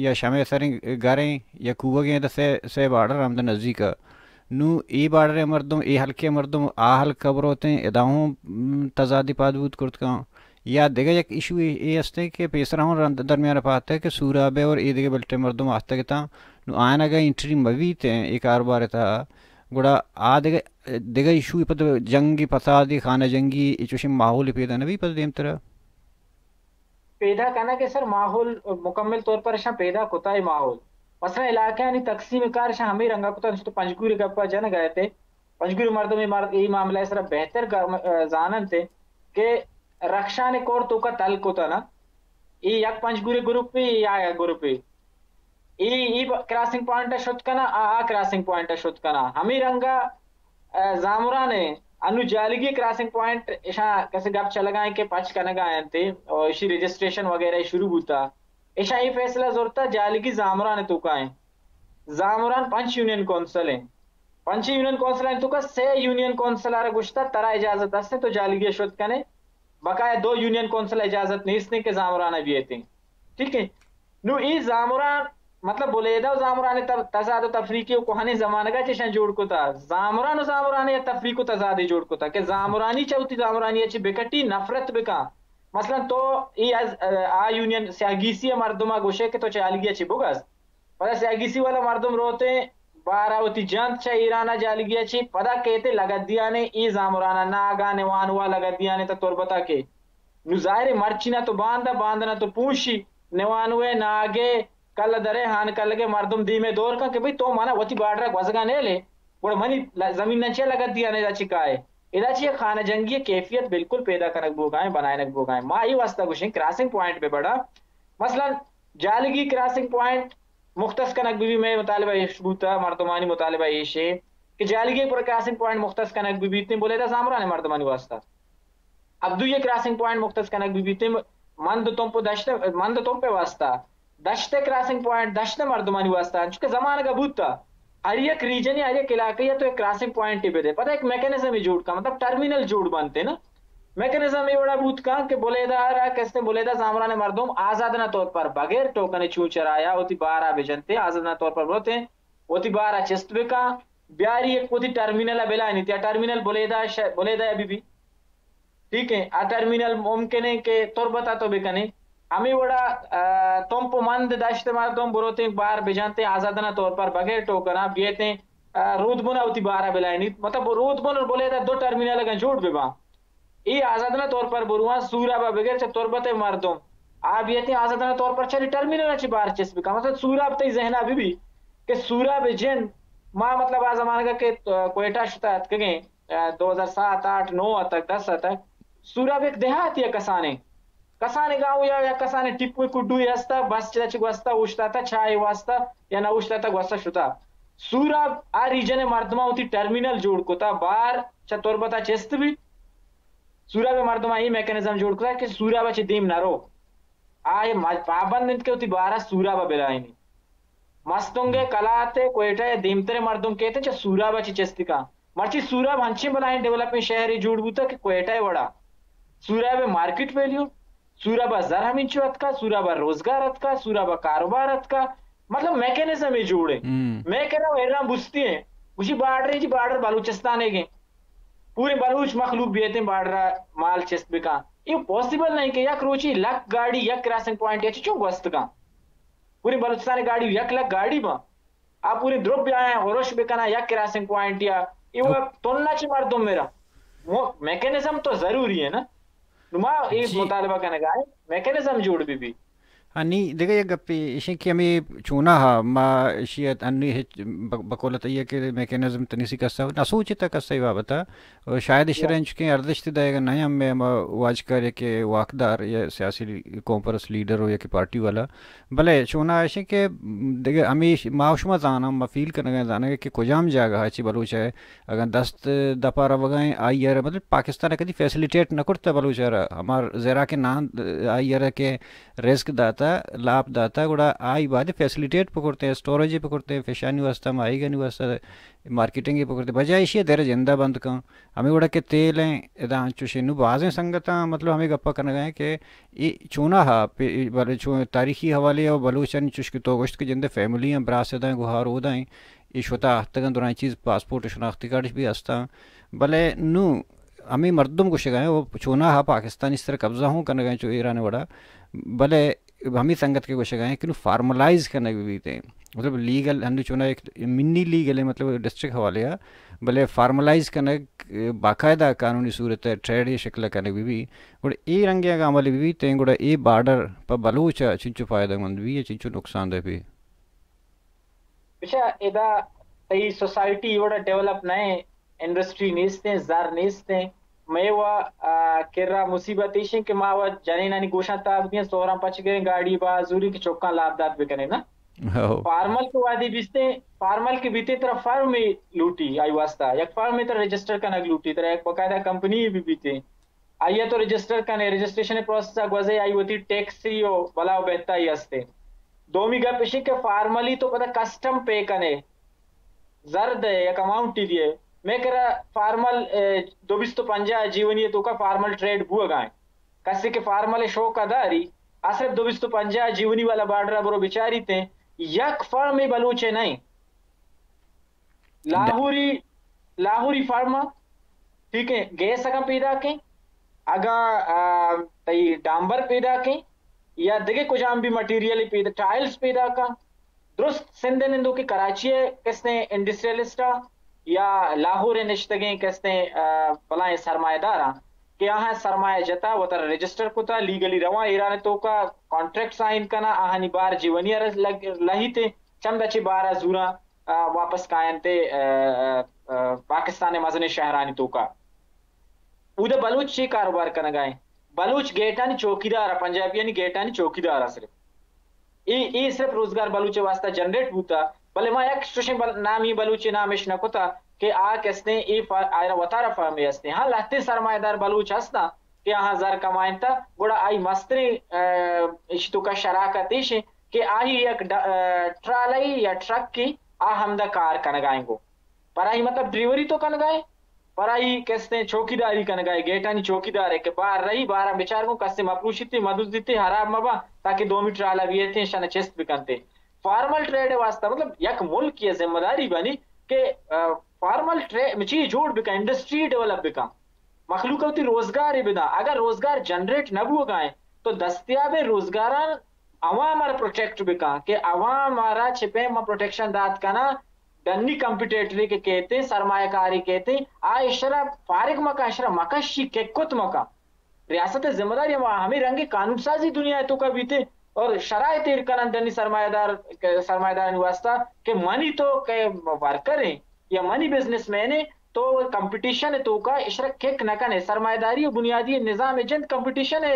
یا شمے سریں گریں، یا کوہگیں، داں سے، سے بارڈر ہمدا نزیک ء۔ نوں اے بارڈر ء مردم، اے ہلکے ء مردم آ ہلک ء بروتیں، ادا ہوں، م، تضادی پاد بوت کرت کن۔ یا دگہ یک ایشو اے، اے استیں کہ پیسر ہوں رند-، درمیان ء پاتہ کہ سوراب ء اور اے دگہ بیلٹ ء مردم آتگ اتاں۔ نوں آیان اگاں انٹری مہ بیت ایں اے کاروبار ء تہا، گڑا آ دگہ، دگہ ایشو پد جنگی فسادی، خانہ جنگی، اے چوشیں ماحولے پیدا نہ بیت پد دیمترا۔ پیدا کنگ ء سر ماحول مکمل طور پر اشاں پیدا کتا اے ماحول۔ مثلاً علاقہانی تقسیم کار شاہ ہمیں رنگا کتا، تو پنجگور گپا جنگ آئے تے، پنجگور مردم اے مر-، اے معاملہ سرا بہتر گ-، م-، زانن تے کہ رخشان کور توکا تل کتا نا، اے یک پنجگور گروپ پہ یا یک گروپ پہ، اے، اے ب-، کراسنگ پوائنٹ شت کنا، آ، آ کراسنگ پوائنٹ شت کنا۔ ہمیں رنگا، آ، زامران ہے، انو جالگی کراسنگ پوائنٹ اشاں کسے گپ چلگا ہیں کہ پچ کنگا ہیں تے، اور اشی رجسٹریشن وغیرہ شروع بوتا۔ اشاں اے فیصلہ زورتا جالگی زامران توکا ہیں۔ زامران پنچ یونین کونسل ہیں۔ پنچ یونین کونسل ہیں توکا سے یونین کونسل آرا گشتا ترا اجازت ہستے تو جالگی شت کنے، بقایا دو یونین کونسل اجازت نیستیں کہ زامران بیتیں۔ ٹھیک ہے؟ نو اے زامران، مطلب، بلیدہ و زامران ت-، تضاد و تفریقی و کوہنیں زمانگا چشاں جوڑ کتا۔ زامران و زامران یا تفریق و تضادی جوڑ کتا کہ زامرانی چہ وتی زامرانی چہ بکٹی نفرت بکا۔ مثلاً تو ای از، آ یونین سیاگیسی مردما گوشے کہ تو چہ آلگی چہ بگس۔ پدا سیاگیسی والا مردم روتے بارا وتی جنت چہ ایرانا جالگی چہ پدا کہتے لگت دیانے ای زامرانا ناگا نوانوا لگت دیانے تا تربتا کے۔ نو ظاہر ہے مرچی نہ تو باندا، باندا نہ تو پونشی، نوانوے، ناگے، کل درے، ہان کلگے مردم دیمے دور کن کہ بھئی تو منا وتی بارڈرا گوزگا نیلے، گڑا منی ل-، زمین نہ چے لگت دیا نے ادا چی کائے۔ ادا چی خانہ جنگی کیفیت بالکل پیدا کنگ بوگائیں، بنائنگ بوگائیں۔ ما ای واسطہ گوشیں کراسنگ پوائنٹ بہ بڑا۔ مثلاً جالگی کراسنگ پوائنٹ مختص کنگ بہ بی، مئے مطالبہ ایش بوتا، مردمانی مطالبہ ایشے کہ جالگی پر کراسنگ پوائنٹ مختص کنگ بہ بیتیں، بلیدہ زامران مردمانی واسطہ۔ ابدوی کراسنگ پوائنٹ مختص کنگ بہ بیتیں، مند تمپ و دشت، مند تمپ واسطہ، دشت کراسنگ پوائنٹ، دشت مردمانی واسطہ، چونکہ زمانگا بوتا۔ ہر یک ریجنی، ہر یک علاقے تو ایک کراسنگ پوائنٹ بدے، پتہ ایک میکانزم جوڑ کا، مطلب ٹرمینل جوڑ بنتے نا۔ میکانزم اے وڑا بوت کن کہ بلیدہ را کستے بلیدہ زامران مردم آزادانہ طور پر بغیر ٹوکن چون چرایا وتی بارا بجنتے، آزادانہ طور پر بروتے، وتی بارا چست بکن، بیاری ایک وتی ٹرمینل بلائنی، یا ٹرمینل بلیدہ ش-، بلیدہ بی بی۔ ٹھیک ہے، آ ٹرمینل ممکن ہے کہ تربتا تو بکنے۔ ہمیں وڑا، آ، تمپ و مند داشتے مردم بروتے بار بجنتے آزادانہ طور پر بغیر ٹوکنا بیتے، آ، رودبنا وتی بارا بلائنی۔ مطلب رودبن اور بلیدہ دو ٹرمینل اگن جوڑ ببا۔ اے آزادانہ طور پر برواں سوراب ء بگر چہ تربت ء مردم آ بیتیں آزادانہ طور پر چہ ٹرمینل ء چہ بار چست بکن۔ مطلب سوراب تئی ذہن ء بہ بی کہ سوراب ء جند ما مطلب آ زمانگ ء کہ کوئٹہ شتہ اتکگیں، دو ہزار سات، آٹھ، نو ء تک، دس ء تک سوراب یک دیہاتی ء کسانیں، کسانیں گاؤں یا، یا کسانیں ٹیپو کڈو ہستا، بس چہ چہ گوستا اوشتاتا چائے واسطہ یا نہ اوشتاتا گوستا شتا۔ سوراب آ ریجن ء مردماں وتی ٹرمینل جوڑ کتا، بار چہ تربت ء چست بی۔ سوراب ء مردماں اے میکانزم جوڑ کتگ کہ سوراب ء چہ دیم نہ رو۔ آ اے ما-، پابند انت کہ وتی بار ء سوراب ء بلائینی۔ مستونگ ء، کلات ء، کوئٹہ ء دیمتر ء مردم کیت چہ سوراب ء چہ چست کن۔ مرچی سوراب ہنچیں بلائیں ڈیولپنگ شہرے جوڑ بوتگ کہ کوئٹہ ء وڑا۔ سوراب ء مارکیٹ ویلیو، سوراب ء زر ہمینچو اتکا، سوراب ء روزگار اتکا، سوراب ء کاروبار اتکا، مطلب میکانزم ء جوڑ انت۔ ہم۔ میکانزم ایران بستی ہیں، گوشی بارڈر جی، بارڈر بلوچستان ء گئے، پورے بلوچ مخلوق بیتیں بارڈر ء مال چست بکن۔ یہ پاسبل نہیں کہ یک روچی لک گاڑی یک کراسنگ پوائنٹ ء چون گوست کن؟ پورے بلوچستان ء گاڑی یک لک گاڑی با۔ آ پوری دروپ بیایں، ہرش بکناں یک کراسنگ پوائنٹ یا، ای وقت تننا چی مردم میرا۔ مو-، میکانزم تو ضروری ہے نا۔ نو ما اے جی۔ مطالبہ کنگا ہے، میکانزم جوڑ بی بی۔ ہاں، نی دگہ یک گپے ایشیں کہ ہمیں چونا ہا، ما ایشی ات انی ہچ ب-، بقول تئی کہ میکانزم تنیسی کسا نہ سوچتا کسا ای بابتا۔ و شاید ایشرا انچکیں ارزشت دئیگ نہ ہم، ہما واجکار یا کہ واکدار یا سیاسی لی-، کانفرنس لیڈر ہو یا کہ پارٹی والا۔ بلے چونا ایشیں کہ دگہ ہمیش ما و شما زاناں، ما فیل کنگا زانگا کہ کجام جاگہ چی بلوچ ہے، اگاں دست دپا روگا ہیں، آئی ء را، مطلب، پاکستان ء کدی فیسلیٹیٹ نہ کرتا بلوچ ء را، ہما زیرا کہ نان آئی ء را کہ رزق داتا، لاپ داتا، گڑا آئی باید فیسلیٹیٹ پکرتے، اسٹوریج پکرتے، فشانی واسطہ، ماہیگانی واسطہ، مارکیٹنگ پکرتے، بجائے ایشی ء در زندہ بند کن۔ ہمیں وڑا کہ تیل ہیں، ادا انچوشیں نو بازیں سنگتاں، مطلب، ہمیں گپا کنگا ہیں کہ اے چونا ہا، پہ-، بلے چو-، تاریخی حوالے ء بلوچانی چوش کہ تو گوشت کہ جندے فیملی ہیں، براس ادا ہیں، گوہار اودا ہیں، اے شتا آہتگاں، درائیں چیز پاسپورٹ و شناختی کارڈش بھی ہستاں، بلے نو ہمیں مردم گوشگا ہیں، وہ چونا ہا پاکستانی سر قبضہ ہوں کنگا ہیں چو ایران وڑا، بلے ہمیں سنگت کے گوشگا ہیں کہ نو فارملائز کنگ بیتے، مطلب لیگل ہندو چونا ایک منی لیگل ہے، مطلب ڈسٹرکٹ حوالے ہے، بلے فارملائز کنگ باقاعدہ قانونی صورت ہے، ٹریڈ یہ شکل کنگ بی بی، گڑا اے رنگیں اگاں عمل بہ بیت، گڑا اے بارڈر پہ بلوچ ء چنچو فائدہ مند بی یا چنچو نقصان دہ بی؟ بچا، ادا تئی سوسائٹی وڑا ڈیولپ نہ ایں، انڈسٹری نیستیں، زر نیستیں۔ مئے وا، آ، کرا مصیبت ایشیں کہ ما وا جنینانی گوشاں تاب دیں، سہراں پچ گئیں، گاڑی با زوری کہ چکاں لاپ دات بکنیں نا۔ ہو۔ فارمل کہ وادی بیستیں، فارمل کہ بیتیں ترا فرمے لوٹی آئی واسطہ، یک فرمے ترا رجسٹر کنگ لوٹی، ترا یک باقاعدہ کمپنی بھی بیتیں۔ آئی ءَ تو رجسٹر کنے، رجسٹریشن پروسیس ءَ گوزے، آئی وتی ٹیکس ءُ بلا ءُ بہتائی ہستے۔ دومی گپ اشی کہ فارملی تو پدا کسٹم پے کنے، زر دے، یک اماؤنٹ دیے۔ میں کرا فارمل، اے، دو بیست و پنجاہ جیونی توکا فارمل ٹریڈ بوگا ایں۔ کسی کہ فارمل شوق داری، آ صرف دو بیست و پنجاہ جیونی والا بارڈر برو بچاری تے، یک فرم بلوچے نہیں۔ لاہوری، لاہوری فرم، ٹھیک ہے، گیس اگاں پیدا کیں، اگاں، آ، تئی ڈامبر پیدا کیں، یا دگہ کجام بھی مٹیریل پیدا، ٹائلز پیدا کاں، درست سندھ ءِ نندوکیں کراچی ءِ کستیں انڈسٹریلسٹ آں یا لاہور ءِ نشتگیں کستیں، آ، بلائیں سرمایہ دار آں کہ آہاں سرمایہ جتا، وتر رجسٹر کتا، لیگلی رواں ایران ءِ توکا کانٹریکٹ سائن کنا، آہانی بار جیونی ءَ لگ-، لہیتے، چمدا چہ بار ءَ زوراں، آ، واپس کاینتے، آ، آ، آ، پاکستان ءِ مزنیں شہرانی توکا۔ اود ءَ بلوچ چے کاروبار کنگا ایں؟ بلوچ گیٹانی چوکیدار ءَ، پنجابیانی گیٹانی چوکیدار ءَ صرف۔ اے، اے صرف روزگار بلوچ ءِ واسطہ جنریٹ بوتا، بلے ما یک چوشیں بل-، نامی بلوچے نام اش نہ کتا کہ آ کستیں اے فا-، آئرا وتارا فہمے ہستیں۔ ہاں، لہتیں سرمایہ دار بلوچ ہستاں کہ آہاں زر کمائنتا، گڑا آئی مستریں، آ، اشی توکا شراکت ایشیں کہ آہی یک ڈ-، آ، ٹرالئی یا ٹرکی آ ہمدا کار کنگائیں گو۔ پرائی مطلب ڈریوری تو کنگائیں، پرائی کستیں چوکیداری کنگائیں، گیٹانی چوکیدار ہے کہ بار رہی، بارا بچار گوں، کسے مپروشیتے، مدزدیتے، حراب مبا، تاکہ دومی ٹرالا بیتے، شن چست بکنتے۔ فارمل ٹریڈ واسطہ، مطلب، یک ملک یہ ذمہ داری بنی کہ، آ، فارمل ٹریڈ چی جوڑ بکا، انڈسٹری ڈیولپ بکا، مخلوق وتی روزگار بداں۔ اگر روزگار جنریٹ نہ بوگائیں تو دستیاب روزگاران عوام ءَ پروٹیکٹ بکاں کہ عوام ءَ را چہ پیم ما پروٹیکشن دات کناں، ڈنی کمپیٹیٹری کہ کیتیں، سرمایہ کاری کیتیں، آ اشرا فارغ مکاں، اشرا مکشی، ککت مکاں۔ ریاست ءِ ذمہ داری ہم ہمیں رنگی قانون سازی دنیا ءِ توکا بیتیں اور شرائط ایر کنن ڈنی سرمایہ دار، سرمایہ دارانی واسطہ کہ منی تو کہ ورکر ہیں یا منی بزنس مین ہیں، تو کمپٹیشن ءِ توکا اشرا کک نہ کنے۔ سرمایہ داری و بنیادی نظام جند کمپٹیشن ءِ،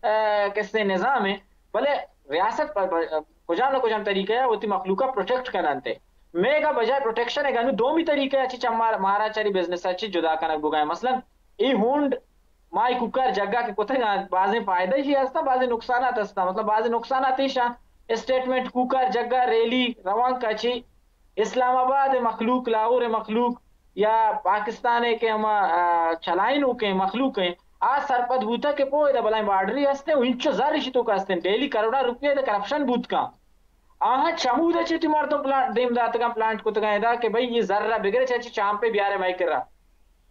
آ، کسے نظام ہے۔ بلے ریاست پر، پر کجام نہ کجام طریقہ ءَ وتی مخلوق ءَ پروٹیکٹ کننت۔ میگا بجائے پروٹیکشن ءَ گنو دومی طریقہ ءَ چی چمار مارا چری بزنس ءَ چی جدا کنگ بگائیں۔ مثلاً اے ہونڈ مائی کوکار جگہ کہ کتگ آں، بازیں فائدہ ایشی ہستاں، بازیں نقصانات ہستاں۔ مطلب بازیں نقصانات ایشاں، اسٹیٹمنٹ کوکار جگہ ریلی روان کچی اسلام آباد ءِ مخلوق، لاہور ءِ مخلوق یا پاکستان ءِ کہ ہما، آ، چلائینوکیں مخلوق ہیں، آ سرپد بوتا کہ پو ادا بلائیں بارڈری ہستیں و انچو زر اشی توکا ہستیں، ڈیلی کروڑا روپیہ ادا کرپشن بوت کاں۔ آہاں چمودا چہ وتی مردم پلانٹ دیم داتگاں، پلانٹ کتگاں ادا کہ بھئی یہ زر را بگرے چہ چی چامپے بیارے مئے کرا۔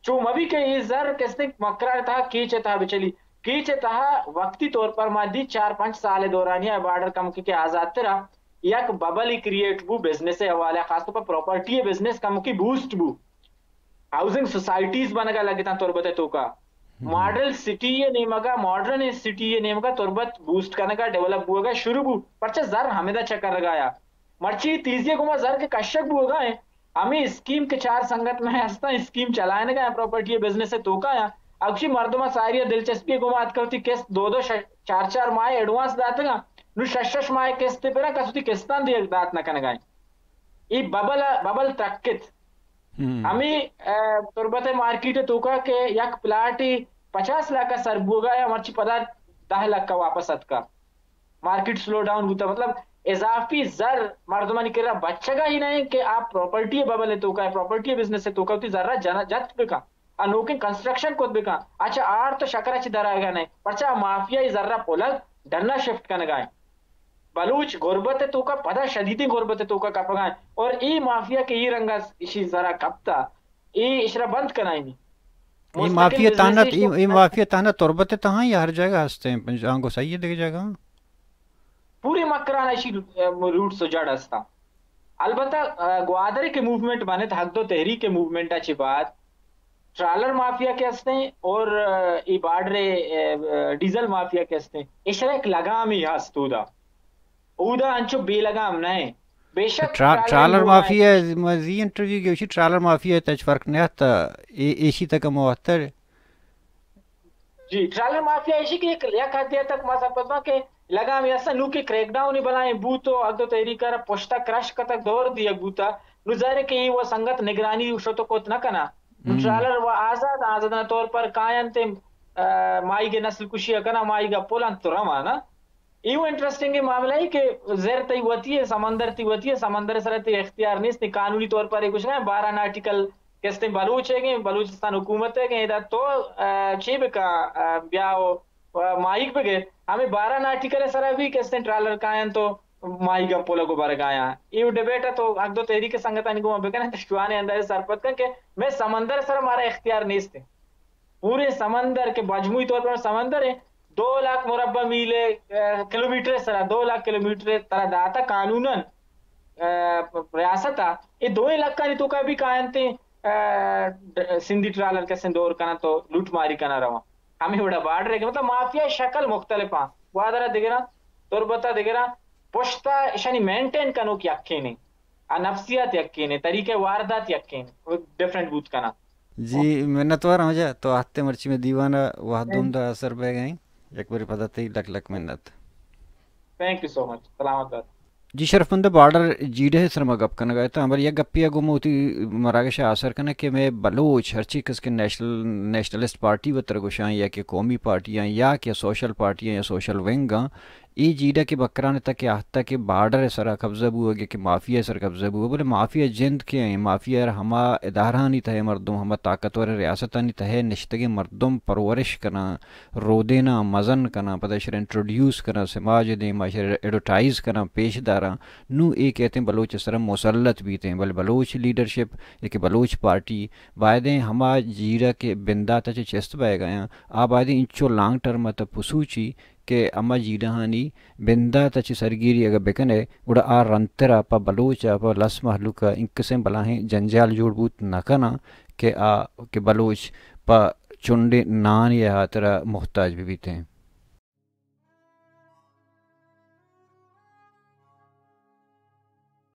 چو مبی کہ یہ زر کستیں مکران تہا کیچ تہا بچلی۔ کیچ تہا وقتی طور پر ما دی چار پنچ سال دورانیہ بارڈر کمکی کہ آزاد ترا یک ببل کریئیٹ بو بزنس ءِ حوالے، خاص طور پر پراپرٹی بزنس کمکی بوسٹ بو۔ ہاؤسنگ سوسائٹیز بنگا لگتاں تربت ءِ توکا۔ ماڈل سٹی ءِ نیمگا، ماڈرن سٹی ءِ نیمگا تربت بوسٹ کنگا، ڈیولپ بوگا شروع بو۔ پرچہ زر ہمدا چکر لگایا۔ مرچی تیزی گما زر کے کشک بوگا ہیں۔ ہمیں اسکیم کے چار سنگت میں ہستاں، اسکیم چلائنگا ہیں پراپرٹی بزنس ءِ توکا ہیں۔ اگشی مردم ساری دلچسپی گما اتکا وتی قسط دو دو ش-، چار چار ماہ ایڈوانس داتگا۔ نو شش شش ماہ قسط پرا کس وتی قسطان دیگ دات نہ کنگا ہیں۔ ای ببل، ببل ترکت۔ ہمے، آ، تربت ءِ مارکیٹ ءِ توکا کہ یک پلاٹے پچاس لاکھ ءَ سر بوگا یا مرچی پدا دہ لاکھ ءَ واپس اتکا۔ مارکیٹ سلو ڈاؤن بوتا، مطلب اضافی زر مردمانی کرا بچگا ہی نہ کہ آ پراپرٹی ببل ءِ توکا، پراپرٹی بزنس ءِ توکا وتی زر ءَ جن-، جت بکن۔ آ نوکیں کنسٹرکشن کت بکن۔ اچھا آرت شکر ءَ چہ درائگا نہ، پرچا آ مافیائی زر ءَ پلگ ڈنا شفٹ کنگا۔ بلوچ غربت ءِ توکا پدا شدیدیں غربت ءِ توکا کپگا انت اور اے مافیا کہ اے رنگا اشی سرا کپتا، اے اشرا بند کنائینی۔ اے مافیا تہنا، اے، اے مافیا تہنا تربت ءِ تہا یا ہر جگہ ہستیں؟ آنگو صحیح ہے دگہ جگہ؟ پورے مکران اشی، ام، روٹس و جڑ ہستاں۔ البتہ، آ، گوادر کے موومنٹ بنت، حق دو تحریک کے موومنٹ ءَ چہ بعد ٹرالر مافیا کہ ہستیں اور، آ، ای بارڈر، آ، آ، ڈیزل مافیا کہ ہستیں، اشرا یک لگامی ہست اودا۔ اودا انچو بے لگام نہ ایں۔ بے شک ٹرا-، ٹرالر ٹرالر مافیا، ما زی انٹرویو گوشی، ٹرالر مافیا تچ فرق نہ آتا، اے-، ایشی تک موتر۔ جی، ٹرالر مافیا ایشی کہ یک، یک حد تک ما سرپد باں کہ لگا ہمیں اصلا نو کہ کریک ڈاؤن ہی بلائیں بوت و اگدو تحریک را پشتا کرش کتک دور دیگ بوتا، نو ظاہر ہے کہ یہ وہ سنگت نگرانی شت و کت نہ کنا۔ نو ٹرالر و آزاد، آزادانہ طور پر کاینت، آ، ماہیگ نسل کشی کنا، ماہیگ پولن تو روانا۔ ایو انٹرسٹنگ معاملہ ہے کہ زر تئی وتی ہے، سمندر تئی وتی ہے، سمندر سر تئی اختیار نیست، قانونی طور پر ایک کچھ بارہ ناٹیکل کستیں بلوچ ہے کہ بلوچستان حکومت ہے کہ ادا تو، آ، چی بکا، آ، بیا و، و ماہیگ بگے۔ ہمیں بارہ ناٹیکل سر بھی کستیں ٹرالر کاین تو ماہیگ پولگ و برگایا۔ ایو ڈیبیٹ تو حق دو تحریک سنگتانی گوما بکن، شوانے اندازے سرپد کن کہ میں سمندر سر ہمارا اختیار نیست ہے۔ پورے سمندر کہ مجموعی طور پر سمندر ہے، دو لاکھ مربع میل، آ، کلومیٹر سرا، دو لاکھ کلومیٹر ترا داتا قانوناً، آ، ریاست آ، اے دوئیں لکھانی توکا بھی کاینتے، آ، ڈ-، سندھی ٹرالر کسیں دور کنن تو لوٹ ماری کنن رواں۔ ہمیں وڑا بارڈر ہے کہ مطلب مافیا شکل مختلف آں۔ گوادر دگراں، تربت دگراں، پشتا اشانی مینٹین کنوک یکینے۔ آ نفسیات یکینے، طریقہ واردات یکینے، ڈفرنٹ بوت کنا۔ جی، منتوار ہوں جا، تو آتے مرچی میں دیوانا وہدوم دا اثر بہ گئیں۔ یک بری پدا تئی لک لک منت۔ تھینک یو سو مچ۔ سلامت بات۔ جی شرف مند بارڈر جیڑہ سر ما گپ کنگا اتاں، بلے یک گپی گو موتی مراگش آسر کنگ کہ میں بلوچ ہرچی کس کہ نیشنل، نیشنلسٹ پارٹی وتر گوشاں یا کہ قومی پارٹی آں یا کہ سوشل پارٹی آں یا سوشل ونگ آں، اے جیڑہ کہ بکران تک کہ آہتا کہ بارڈر سرا قبضہ بوگ کہ مافیا سر قبضہ بوگ، بلے مافیا جند کہ ہیں، مافیا ہما ادارہانی تہے مردم، ہما طاقتور ریاستانی تہے نشتگیں مردم پرورش کناں، رودیناں، مزن کناں، پدا ایشرا انٹروڈیوس کناں، سماج دیما ایشرا ایڈورٹائز کناں، پیش داراں۔ نوں اے کہتیں بلوچ سرا مسلط بیتیں، بلے بلوچ لیڈرشپ یا کہ بلوچ پارٹی بایدیں ہما جیڑہ کہ بندات چہ چست بئیگایاں، آ بایدیں انچو لانگ ٹرم تہ پسوچی کہ ہما جیڑہانی بندات ء چہ سرگیری اگہ بکن ئے، گڑا آ رندتر ء پہ بلوچ ء پہ لس مہلوک ء انکسیں بلاہیں جنجال جوڑ بوت نہ کناں کہ آ کہ بلوچ پہ چنڈے نانے ء ہاترا محتاج بہ بیتیں۔